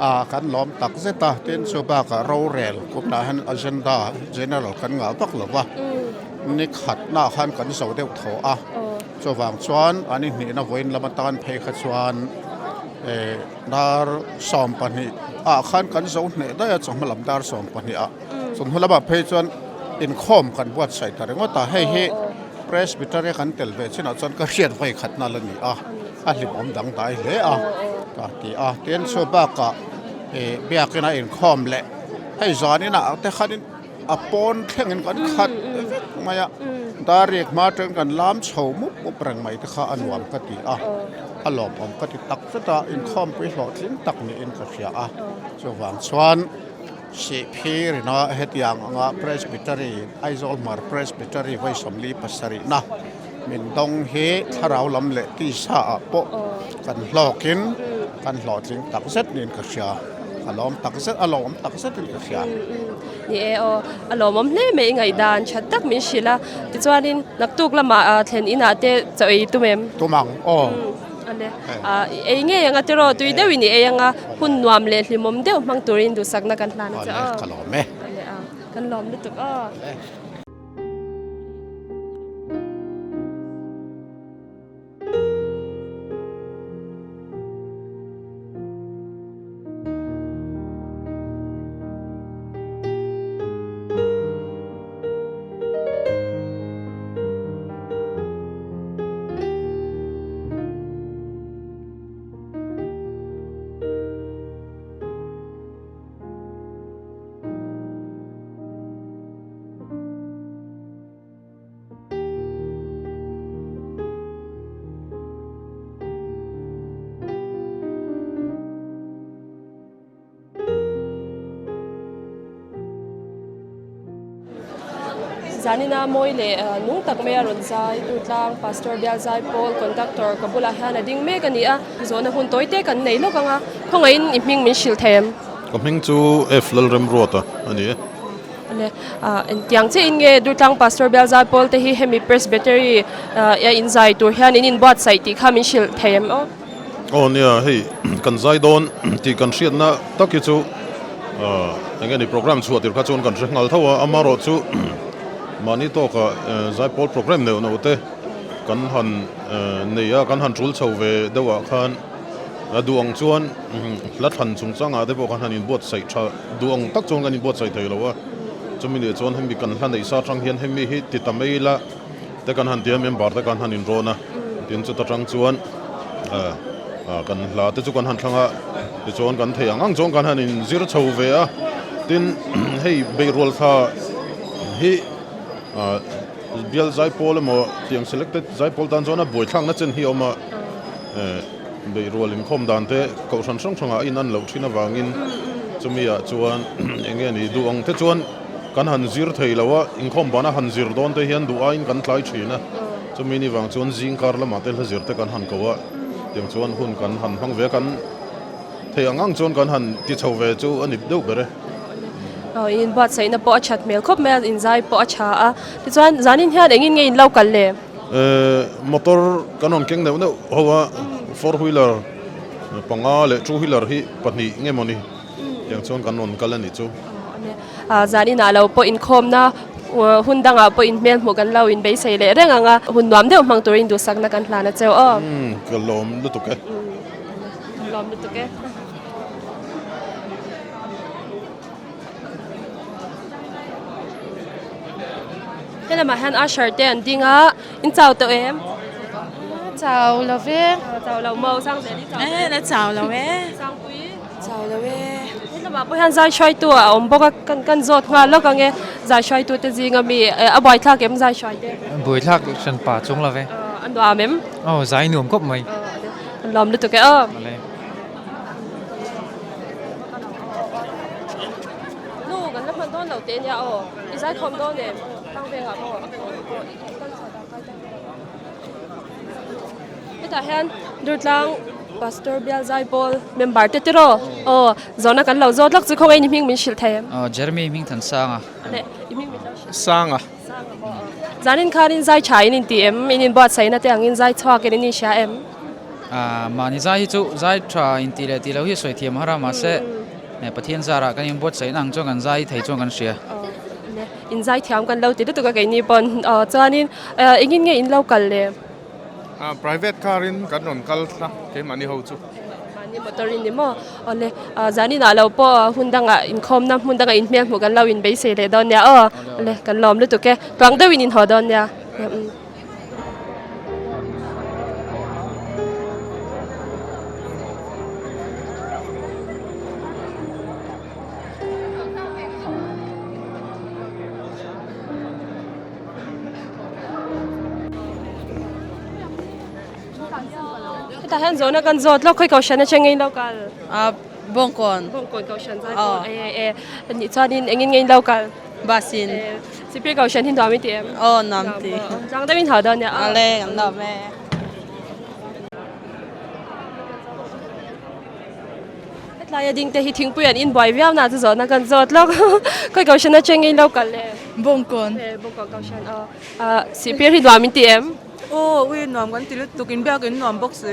a, kan lawm tak zet a. Tin, mm, chu bakah rorel kumna hian agenda general kan ngah vak lo va. Mm. Ni khatna khan kan zo deuh tho a. Oh. Chuvang chuan a ni hnihna vawiin lam atan phei kha chuan, eh, dar sawm pahnih ah khan kan zo hneh daih a, chawhma lam dar sawm pahnih ah. Mm. Chun hnu lamah phei chuan inkhawm kan buatsaih ta ringawt a. Hei hi, oh, oh, Presbytery kan tel ve chinah chuan ka hriat vawi khatna la ni a. A ni. A hlimawm dangdai hle a. Oh, oh. Ka ti a. Tin, chu bakah, eh, biakina inkhawm leh hei zaninah te khanin a pawn thlengin kan, mm, khat, mm, vek mai a. Mm. Dar riek hma aṭangin kan lam chho mup mup reng mai te kha a nuam, mm, ka ti a. Oh. A lawmawm ka ti tak zet a. Mm. Inkhawmpui hlawhtling tak niin ka hria a. Oh. Chuvang chuan Sihphir ina hetiang anga Presbytery, Aizawl Hmar Presbytery vawi sawmli pasarihna min dawng hi, mm, thlarau lam leh tisa ah pawh, oh, kan hlawkin, mm, kan hlawhtling tak zet niin ka hria. A lawm tak zet, a lawm tak zetin ka hria. Mm, mm. Ni e aw, a lawmawm hle mai, i ngaihdan ṭha tak min hrilh a. Tichuanin naktuk lama, a, thlen inah te chaw ei tum em? Tum ang, aw. Mm. A le, eh, a, ei ngei anga tiraw, tui deuhin i ei anga, hun nuam leh hlimawm deuh hmang turin duhsakna kan hlan a che. A le, aw, ka lawm e. A le, a, kan lawm lutuk aw. A le. Zanina mawi leh, eh, nung tak maia rawn zai, Durtlang Pastor Bialzai Paul, conductor, ka bulah hian a ding mek a ni a. Zawhna hun tawi te kan nei lawk ang a, khawngaihin i hming min hrilh thei em? Ka hming chu F Lalremruata a ni e. Le, ah, entiang che in nge Durtlang Pastor Bial Zaipawl te hi hemi Presbytery, ah, a inzai tur hian in inbuatsaih tih kha min hrilh thei em aw? Aw nia, hei, kan zai dawn tih kan hriatna tak hi chu, ah, eng nge ni, program chhuah tir kha chuan kan hre nghal tho a, amarawhchu mahni tawka, eh, Zaipawl program neuh neuh te kan han, eh, nei a, kan han tul chho ve deuhah khan, a duh ang chuan, mm, hla thlan chungchangah te pawh kan han inbuatsaih ṭha, duh ang tak chuan kan inbuatsaih thei lo a. Chumi nih chuan hemi kan hla neih sa aṭang hian hemi hi ti ta mai la te kan han ti a, member te kan han inrawn a. Tin chuta aṭang chuan, a, a, kan hla te chu kan han thlang a, tichuan kan theih ang ang chuan kan han inzir chho ve a. Tin, hei, beihrual thla hi, a, Bial Zaipawl emaw, tiang selected Zaipawl tan chuan a buaithlakna chen hi a awm a, eh, beihrual inkhawm dan te kohhran hrang hrangah a inan loh ṭhin avangin, chumi ah chuan eng nge ni, duh ang te chuan kan han zir thei lo a, inkhawm bana han zir dawn te hian duh aiin kan tlai ṭhin a. Chumi ni vang chuan zingkar lamah te hla zir te kan han ko a, tiang chuan hun kan han hmang ve, kan theih ang ang chuan kan han ti chho ve chu a ni deuh ber e. Aw, in buatsaihna pawh a ṭhat hmel khawp mai a, in zai pawh a ṭha a. Tichuan, zanin hian engin nge in lo kal le? Eh, motor kan rawn keng neuh neuh ho a, four wheeler panga leh two wheeler hi pahnih nge maw ni, tiang chuan kan rawn kal a nih chu. Aw, a nia. Ah, zanin a lo pawh inkhawmna, uh, hun dangah pawh in hmel hmuh kan lo inbeisei leh reng ang a, hun nuam deuh hmang turin duhsakna kan hlan a cheu aw. Hmm, ka lawm lutuk e. Hmm, lawm lutuk e. Helamah hian usher te an ding a, in chau tawh em? Chau lo ve. Chau lo maw, Sangzeli chau? Eh, la chau lo e. Sangpui? Chau lo e. Helamah pawh hian zai hruaitu a awm bawk a, kan, kan zawt nghal lawk ang e, zai hruaitu te zinga mi, eh, a buaithlak em zai hruai te? Buaithlak hran pa chung lo ve. Ah, a nuam em? Oh, zai nuam khawp mai. Ah, a lawm lutuk e aw. Awle. Nu, kan la hman dawn lo teh nia aw. I zai khawm dawn em? Tlang vengah maw? Hetah hian Durtlang Pastor Bial Zaipawl member te tiraw? Aw, zawhna kan lo zawt lawk chu, khawngaihni hming min hrilh thei em? Aw, Jeremy Hmingthansanga. Le, i hming min lo hrilh. Sanga. Zanin khan in zai ṭha in inti em? In inbuatsaihna te angin zai chhuak in in inhria em? Ah, mahni zai hi chu zai ṭha inti leh ti lo hi sawi thiam har a, mahse, eh, Pathian zarah kan inbuatsaihna ang chuan kan zai thei chuan kan hria. Aw, le, in zai thiam kan lo ti lutuk a keini pawn. Aw, chuanin, eh, engin nge in lo kal le? Ah, private car in kan rawn kal ta, keimahni ho chu. Mahni motor in ni maw? Awle, ah, zanin a lo pawh, ah, hun dangah inkhawmna hmun dangah in hmel hmuh kan lo inbeisei leh dawn nia aw. Awle, kan lawm lutuk e. Tluang deuhin in haw dawn nia. Mm. Hetah hian zawhna kan zawt lawk, khawi kohhran aṭang nge in lo kal? Ah, Bawngkawn. Bawngkawn kohhran zai. Aw. Pawh, e, e, e. Ni chuanin engin nge in lo kal? Bus in. E, Sihphir kohhran hi nuam i ti em? Aw, nuam ti. Aw, tlang deuhin haw dawn nia. Awle, kan lawm e. Hetlai a ding te hi thingpui an in buai viau na chu zawhna kan zawt lawk. Khawi kohhran aṭang nge in lo kal le? Bawngkawn. E, Bawngkawn kohhran, aw. Ah, Sihphir hi nuam in ti em? Aw, ui, nuam kan ti lutuk, in biak in nuam bawk si.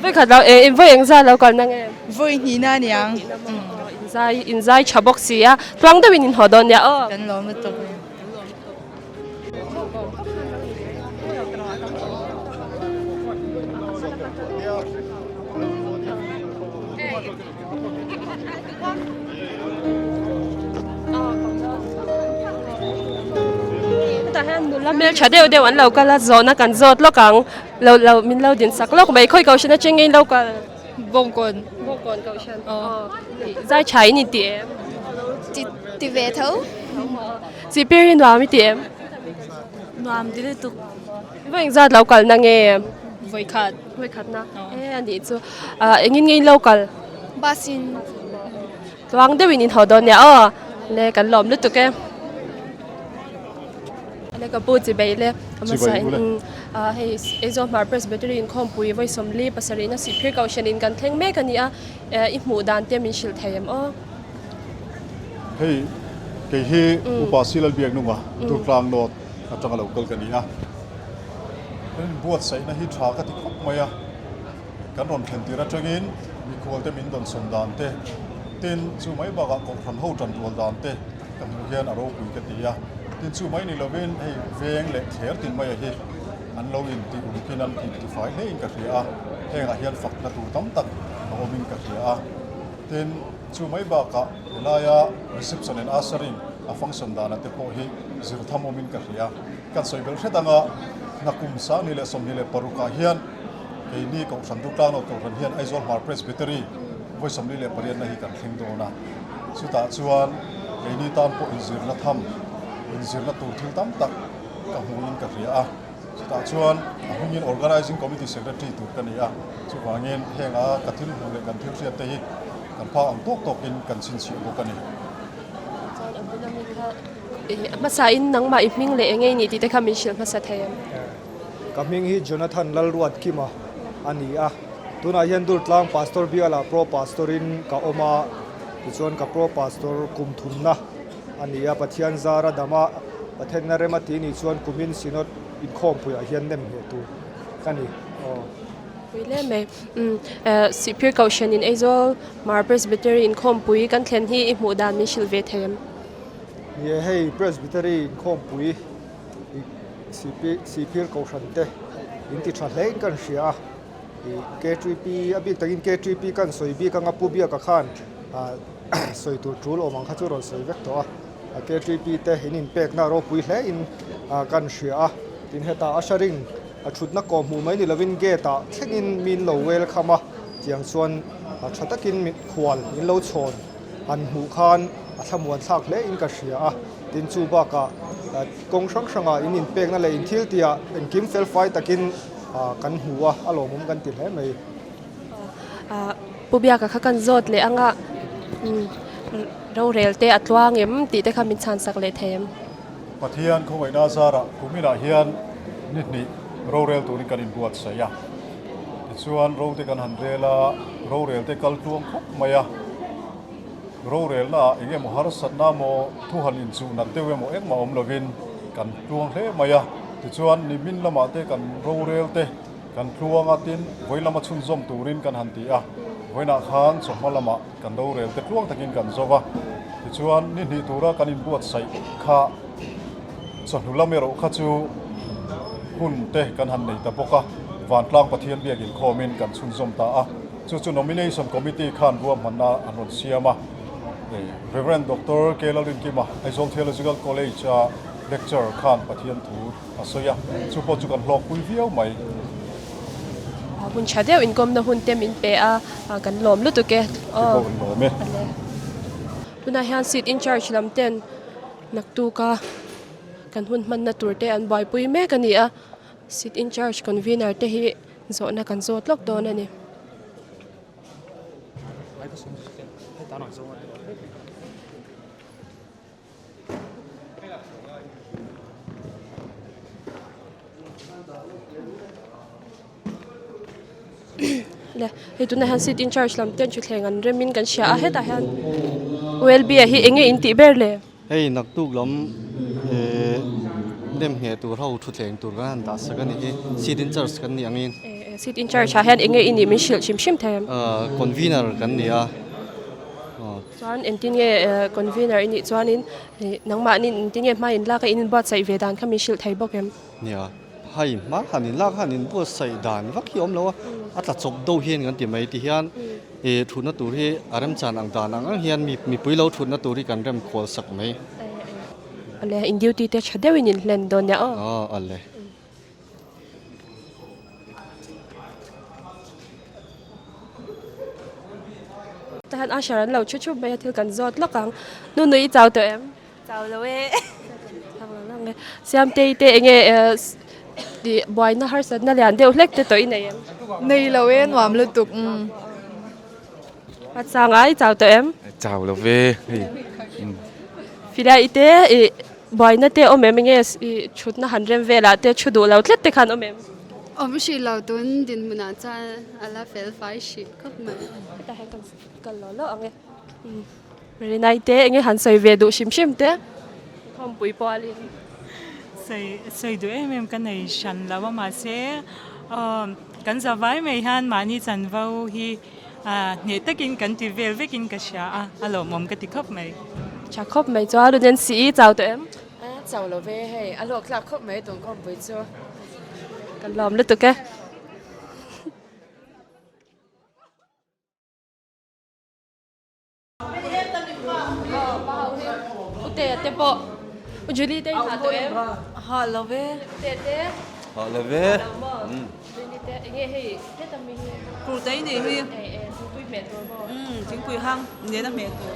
Vawi khat lo, eh, in vawi engzat lo kal na nge? Vawi hnihna ni ang. Vawi hnihna maw? Mm. Aw, in zai, in zai ṭha bawk si a. Tluang deuhin in haw dawn nia aw. Kan lawm lutuk. Hetah hian nula hmel ṭha deuh deuh an lo kal a, zawhna kan zawt lawk ang, lo, lo, min lo din sak lawk mai. Khawi kohhran aṭang nge in lo kal? Bawngkawn. Bawngkawn kohhran. Aw. Aw. Zai ṭha in i ti em? Ti, ti ve tho. Sihphir hi nuam i ti em? Nuam ti lutuk. Vawi engzat lo kal na nge? Vawi khat. Vawi khatna. Aw. E, a nih chu. Ah, engin nge in lo kal? Bus in. Tluang deuhin in haw dawn nia aw. Le, kan lawm lutuk e. Le, ka pu, chibai le. Chibai u le. Mm, ah, hei, Aizawl Hmar Presbytery inkhawmpui vawi sawmli pasarihna Sihphir kohhran in kan thleng mek a ni a. Eh, i hmuh dan te min hrilh thei em aw? Hei, Kei hi Upa Silal Biaknunga, Durtlang North atanga lo kal ka ni a. Kan buatsaihna hi ṭha ka ti khawp mai a. Kan rawn thlen tir aṭangin mikhualte min dawnsawn dan te, tin chu mai bakah kohhran ho ṭanrual dan te ka hmu hian a ropui ka ti a. Tin chu mai ni lovin hei veng leh thler tin mai a hi an lo inti ukin an intifai hlein ka hria a. Hengah hian fakna tur tam tak a awmin ka hria a. Tin chu mai bakah helaia reception and ushering a function dan a te pawh hi zir tham awmin ka hria. Kan sawi belh hret ang a, hna kum sang hnih leh sawmhnih leh parukah hian keini kohhran, Durtlang North kohhran hian Aizawl Hmar Presbytery vawi sawmhnih leh pariatna hi kan thleng dawn a. Chutah chuan keini tan pawh inzirna tham, inzirna tur thil tam tak ka hmuin ka hria a. Chutah chuan a hmingin Organizing Committee Secretary tur ka ni a. Chuvangin henga ka thil hmuh leh kan thil hriat te hi kan phak ang tawk tawkin kan chhinchhiah bawk a ni. Chuan a bula mi kha, eh, hmasain nangmah i hming leh eng nge i ni tih te kha min hrilh hmasa thei em? Ka hming hi Jonathan Lalruatkima a ni a. Tunah hian Durtlang Pastor Biala Pro Pastor-in ka awm a, tichuan ka Pro Pastor kum thumna a ni a, Pathian zara dama Pathian a rem a tih ni chuan kumin Synod inkhawmpuiah hian nemhmeh tur ka ni. Aw. Pui hle mai. Mm, eh, Sihphir Kohhranin Aizawl Hmar Presbytery inkhawmpui kan thlen hi i hmuh dan min hrilh ve thei em? Ni e, hei Presbytery inkhawmpui i Sihphir, Sihphir Kohhran te in ti ṭha hlein kan hria a. I K T P, a bik takin K T P kan sawi bik ang a, Pu Biaka khan, a, sawi tur tul awm ang kha chu rawn sawi vek tawh a. A K T P te in inpekna ropui hlein, a, kan hria a. Tin heta ushering a ṭhutna kawm hmuh mai ni lovin gate-ah thlengin min lo welcome a, tiang chuan, a, ṭha takin mikhual in lo chhawn han hmuh khan a thlamuan thlak hlein ka hria a. Tin chu bakah, a, kawng hrang hrangah in inpekna leh in thil tia engkim fel fai takin, a, kan hmu a, a lawmawm kan ti hle mai. A, Pu Biaka kha kan zawt leh ang a, mm, rorel te a tluang em tih te kha min chhan sak leh thei em? Pathian khawngaihna zara kuminah hian ni hnih rorel turin kan inbuatsaih a. Tichuan ro te kan han rel a, rorel te kal tluang khawp mai a. Rorelnaah eng emaw harsatna maw, thu han inchuh nat deuh emaw engmah awm lovin kan tluang hle mai a. Tichuan nimin lamah te kan rorel te kan tluang a, tin vawi lama chhunzawm turin kan han ti a. Vawiinah khan chawhma lamah kan rorel te tluang takin kan zo a. Tichuan ni hnih tura kan inbuatsaih kha chawhnu lam erawh kha chu hun te kan han nei ta bawk a, Vantlang Pathian biak inkhawmin kan chhunzawm ta a. Chu chu nomination committee khan ruahmanna an rawn siam a. Eh, Reverend Doctor K Lalrinkima, Aizawl Theological College-a lecturer khan Pathian thu a sawi a. Chu pawh chu kan hlawkpui viau mai. A, hun ṭha deuh inkawmna hun te min pe a, a, kan lawm lutuk e. Aw. Kan lawm e. A le. Tunah hian sit in charge lam ten naktuk a kan hun hmanna tur te an buaipui mek a ni a. Sit in charge convener te hi zawhna kan zawt lawk dawn a ni. Le, hei tunah hian sit in charge lam ten ṭhutthleng an remin kan hria a, hetah hian Welby-a hi eng nge in tih ber le? Hei naktuk lam, eh, nemhmeh tur ho ṭhutthleng tur kan han dah sak a ni hi, sit in charge kan nih angin. Eh, eh, sit in charge-ah hian eng nge i nih min hrilh hrim hrim thei em? Ah, convener kan ni a. Ah. Chuan engtin nge, eh, convener i nih chuanin, eh, nangmahnin engtin nge hma inlaka in inbuatsaih ve dan kha min hrilh thei bawk em? Nia, hei hma han inlak han inbuatsaih dan vak hi awm lo a, a tla chawp deuh hian kan ti mai ti hian, eh, ṭhutna tur hi a remchan ang dan ang ang hian mi, mipui lo ṭhutna tur hi kan rem khual sak mai. A le, in duty te ṭha deuhin in hlen dawn nia aw. Ah, a le. Tahan usher an lo ṭhu ṭhup mai a, thil kan zawt lawk ang. Nunu, i chau tawh em? Chau lo e. Siam te i te eng nge, eh, s-, ti buaina harsatna lian deuh hlek te tawh i nei em? Nei lo e, nuam lutuk, mm. Hmachanga i chau tawh em? Chau lo ve. Hei. Mm. Fila i te, i buaina te awm em, eng nge s-, i ṭhutna han rem velah te ṭhu duh lo tlat te khan awm em? Awm hrih lo, tun dinhmunah chuan a la fel fai hrih khawp mai. Heta hian kan kal lo lo ang e. Mm. Mary Naite, enge han sawi ve duh hrim hrim te? Inkhawmpui pualin. Sawi, sawi duh em em ka nei hran lo a, mahse, um, kan zavai mai han mahni chanvo hi, ah, hneh takin kan ti vel vekin ka hria a, a lawmawm ka ti khawp mai. Ṭha khawp mai chu a, Lunensi, i chau tawh em? A, chau lo ve hei, a hlawk tlak khawp mai tu inkhawmpui chu. Kan lawm lutuk e. U Te te pawh. U Julie te hah tawh em? Hah lo ve. U Te te. Hah lo ve. Hah lo maw? Mm. Julie te, enge hei, heta mi hi? Kul te ni hi. Eh, eh, thingpui hmeh tur maw? Mm, thingpui hang, nena hmeh tur.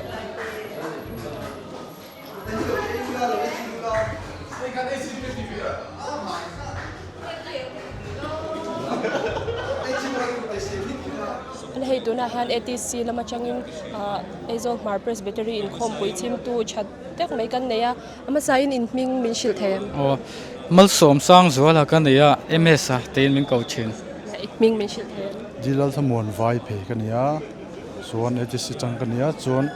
An hei tuna hian A T C lam aṭangin, ah, Aizawl Hmar Presbytery inkhawmpui chhimtu ṭha tak mai kan nei a, a hmasain in hming min hrilh thei em? Aw, Malsawmsang Zuala ka ni a, M S a tiin min ko ṭhin. I hming min hrilh thei em? G. Lalthamuan Vaiphei ka ni a, chuan A T C aṭang ka ni a, chuan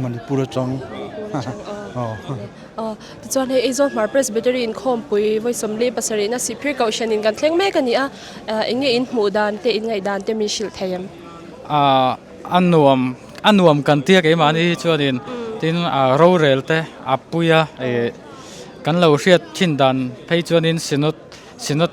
Manipur aṭang. Manipur aṭang, aw. Aw. Aw, tichuan hei Aizawl Hmar Presbytery inkhawmpui vawi sawmli pasarihna Sihphir Kohhranin kan thleng mek a ni a, ah, enge in hmuh dan te, in ngaihdan te min hrilh thei em? Ah, a nuam, a nuam kan tia keimahni hi chuanin, mm, tin, ah, rorel te a pui a, eh, kan lo hriat ṭhin dan phei chuanin Synod, Synod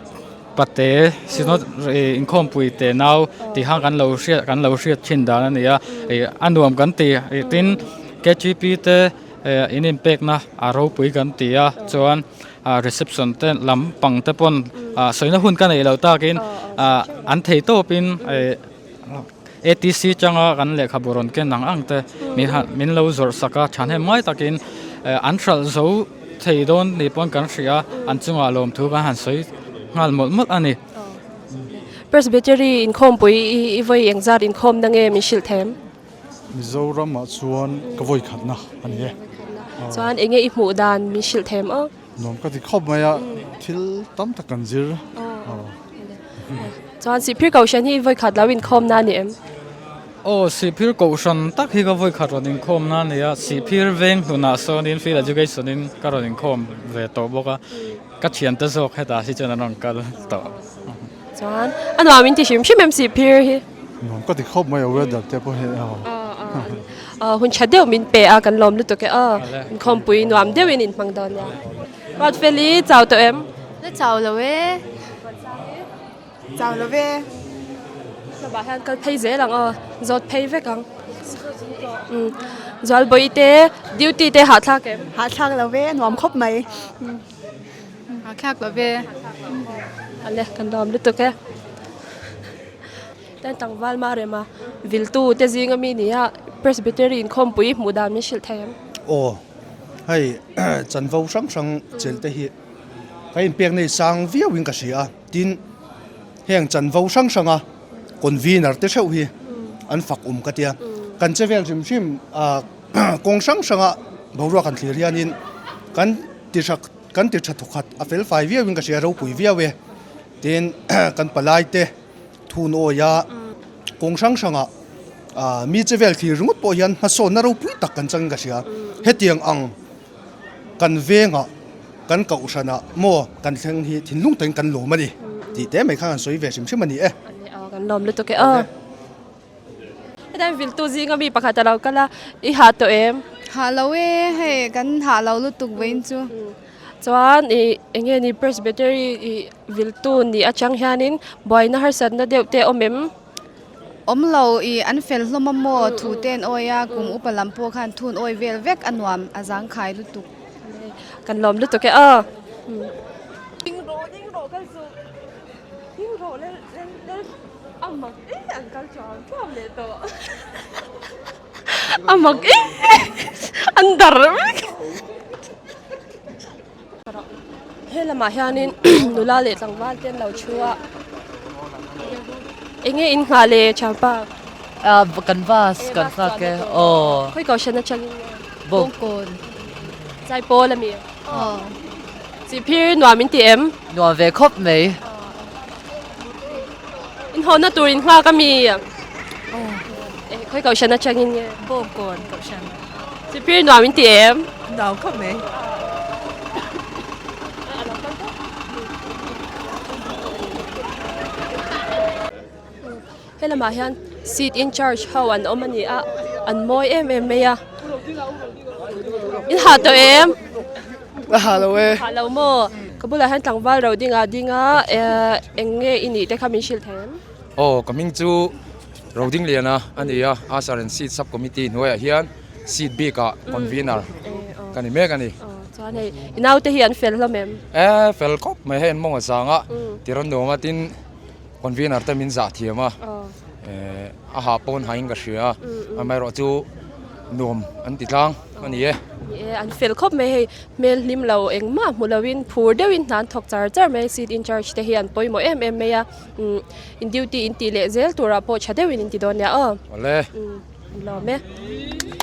pate, Synod, mm, eh, inkhawmpui te nau, oh, ti hang kan lo hriat, kan lo hriat ṭhin dan a ni a. Mm. Eh, a nuam kan ti, eh, tin, mm, K G P te, eh, in inpekna a ropui kan ti a. Oh. Chuan, ah, reception te lampang te pawn, mm, ah, sawina hun ka nei lo takin, oh, oh, ah, an thei tawpin, mm, eh, A T C aṭanga kan lehkhabu rawn ken ang ang te, mm, min ha, min lo zawrh sak a, ṭhahnem ngai takin, eh, an hralh zo thei dawn ni pawn kan hria, mm, an chungah lawmthu kan han sawi nghal mawlh mawlh a ni. Oh. Presbytery inkhawmpui i, i vawi engzat inkhawmna nge min hrilh thei em? Mizoramah chuan ka vawi khatna a ni e. Vawi khatna. Oh. Chuan enge i hmuh dan min hrilh thei em aw? Nuam ka ti khawp mai a, mm, thil tam tak kan zir. Oh. Oh. Chuan Sihphir Kohhran hi vawi khat lo inkhawmna a ni em? Aw, Sihphir Kohhran tak hi ka vawi khat rawn inkhawmna a ni a, Sihphir veng hnunah sawnin Field Education-in ka rawn inkhawm ve tawh bawk a. Ka ṭhiante zawk hetah hi chuan an rawn kal tawh. Chuan, a nuam in ti hrim hrim em Sihphir hi? Nuam ka ti khawp mai a, weather te pawh hi, aw. Aw, aw. Aw, hun ṭha deuh min pe a, kan lawm lutuk e, aw. Awle. Inkhawmpui nuam deuhin in hmang dawn nia. Pat Feli, chau tawh em? Ka chau lo e. Chau lo ve. Hnamah hian kal phei zel ang aw, zawt phei vek ang. Mm. Zualbawi te, duty te hahthlak em? Hahthlak lo ve, nuam khawp mai. Mm. Hahthlak lo ve. Ale, kan lawm lutuk e. Ten tlangval Marema, viltu te zinga mi ni a, Presbytery inkhawmpui hmuh dan min hrilh thei em? Aw, hei, chanvo hrang hrang chel te hi ka inpek nei sang viauin ka hria a. Tin, heng chanvo hrang hranga convener te ṭheuh hi an fak um ka tia. Kan che vel hrim hrim, a, kawng hrang hranga boruak kan thlir hianin kan ti ṭha, kan ti ṭha thawkhat a felfai viauin ka hria, ropui viau e. Tin, kan palai te thun awia kawng hrang hranga, a, mi che vel thlir ringawt pawh hian hmasawnna ropui tak kan changin ka hria. Hetiang ang kan venga, kan Kohhrana maw kan thleng hi thinlung takin kan lawm a ni tih te mai khan kan sawi ve hrim hrim a ni e. A ni, aw, kan lawm lutuk e, aw. Hetah viltu zinga mi pakhat a lo kal a, i hah tawh em? Hah lo e, hei, kan hah lo lutuk vawiin chu. Chuan i, enge ni Presbytery i viltu nih aṭang hianin buaina harsatna deuh te awm em? Awm lo, i an fel hlawm a maw, thu te an awi a, kum upa lam pawh khan thu an awi vel vek a, nuam a, zangkhai lutuk. Kan lawm lutuk e aw. Ding rawh, ding rawh, kal chu. Ding rawh, lel, lel, lel. A mak e, an kal chu an thlawm leh tawh. A mak e, an dar vek. He lamah hianin nula leh tlangval te an lo thu a. Enge in nghak le, Changpa? A, canvas, canvas kan nghak e. Aw. Khawi kohhran aṭangin? Bawngkawn. Chaipawl a mi? Aw. Sihphir nuam in ti em? Nuam ve khawp mai. In hawna tur in nghak a mi? Aw. Eh, khawi kohhran aṭangin nge? Bawngkawn kohhran. Sipir nuam in ti em? Nuam khawp mai. He lamah hian seat in charge ho an awm a ni a, an mawi em em mai a. In hah tawh em? A hah lo e. Hah lo maw? Ka bulah hian tlangval Rodinga dinga, eh, eng nge i nih te kha min hrilh thei em? Aw, ka hming chu Rodingliana a ni a, Usher and Seat Sub Committee hnuaiah hian seat bikah convener ka ni mek a ni. Aw, chuan hei, i naute hi an fel hlawm em? E, fel khawp mai, hei an mawng a chang a. Mm. Tiranuoma tin convener te min zah thiam a. Aw. Eh, a hah pawn hain ka hria. Mm, mm. Amaherawhchu nuam an ti tlang a ni e. Ni e, an fel khawp mai hei, hmel hlim lo engmah hmu loin phur deuhin hna an thawk char char mai, seat in charge te hi an pawimawh em em mai a. Mm, in duty in tih leh zel turah pawh ṭha deuhin in ti dawn nia aw. Awle. Mm, an lawm e.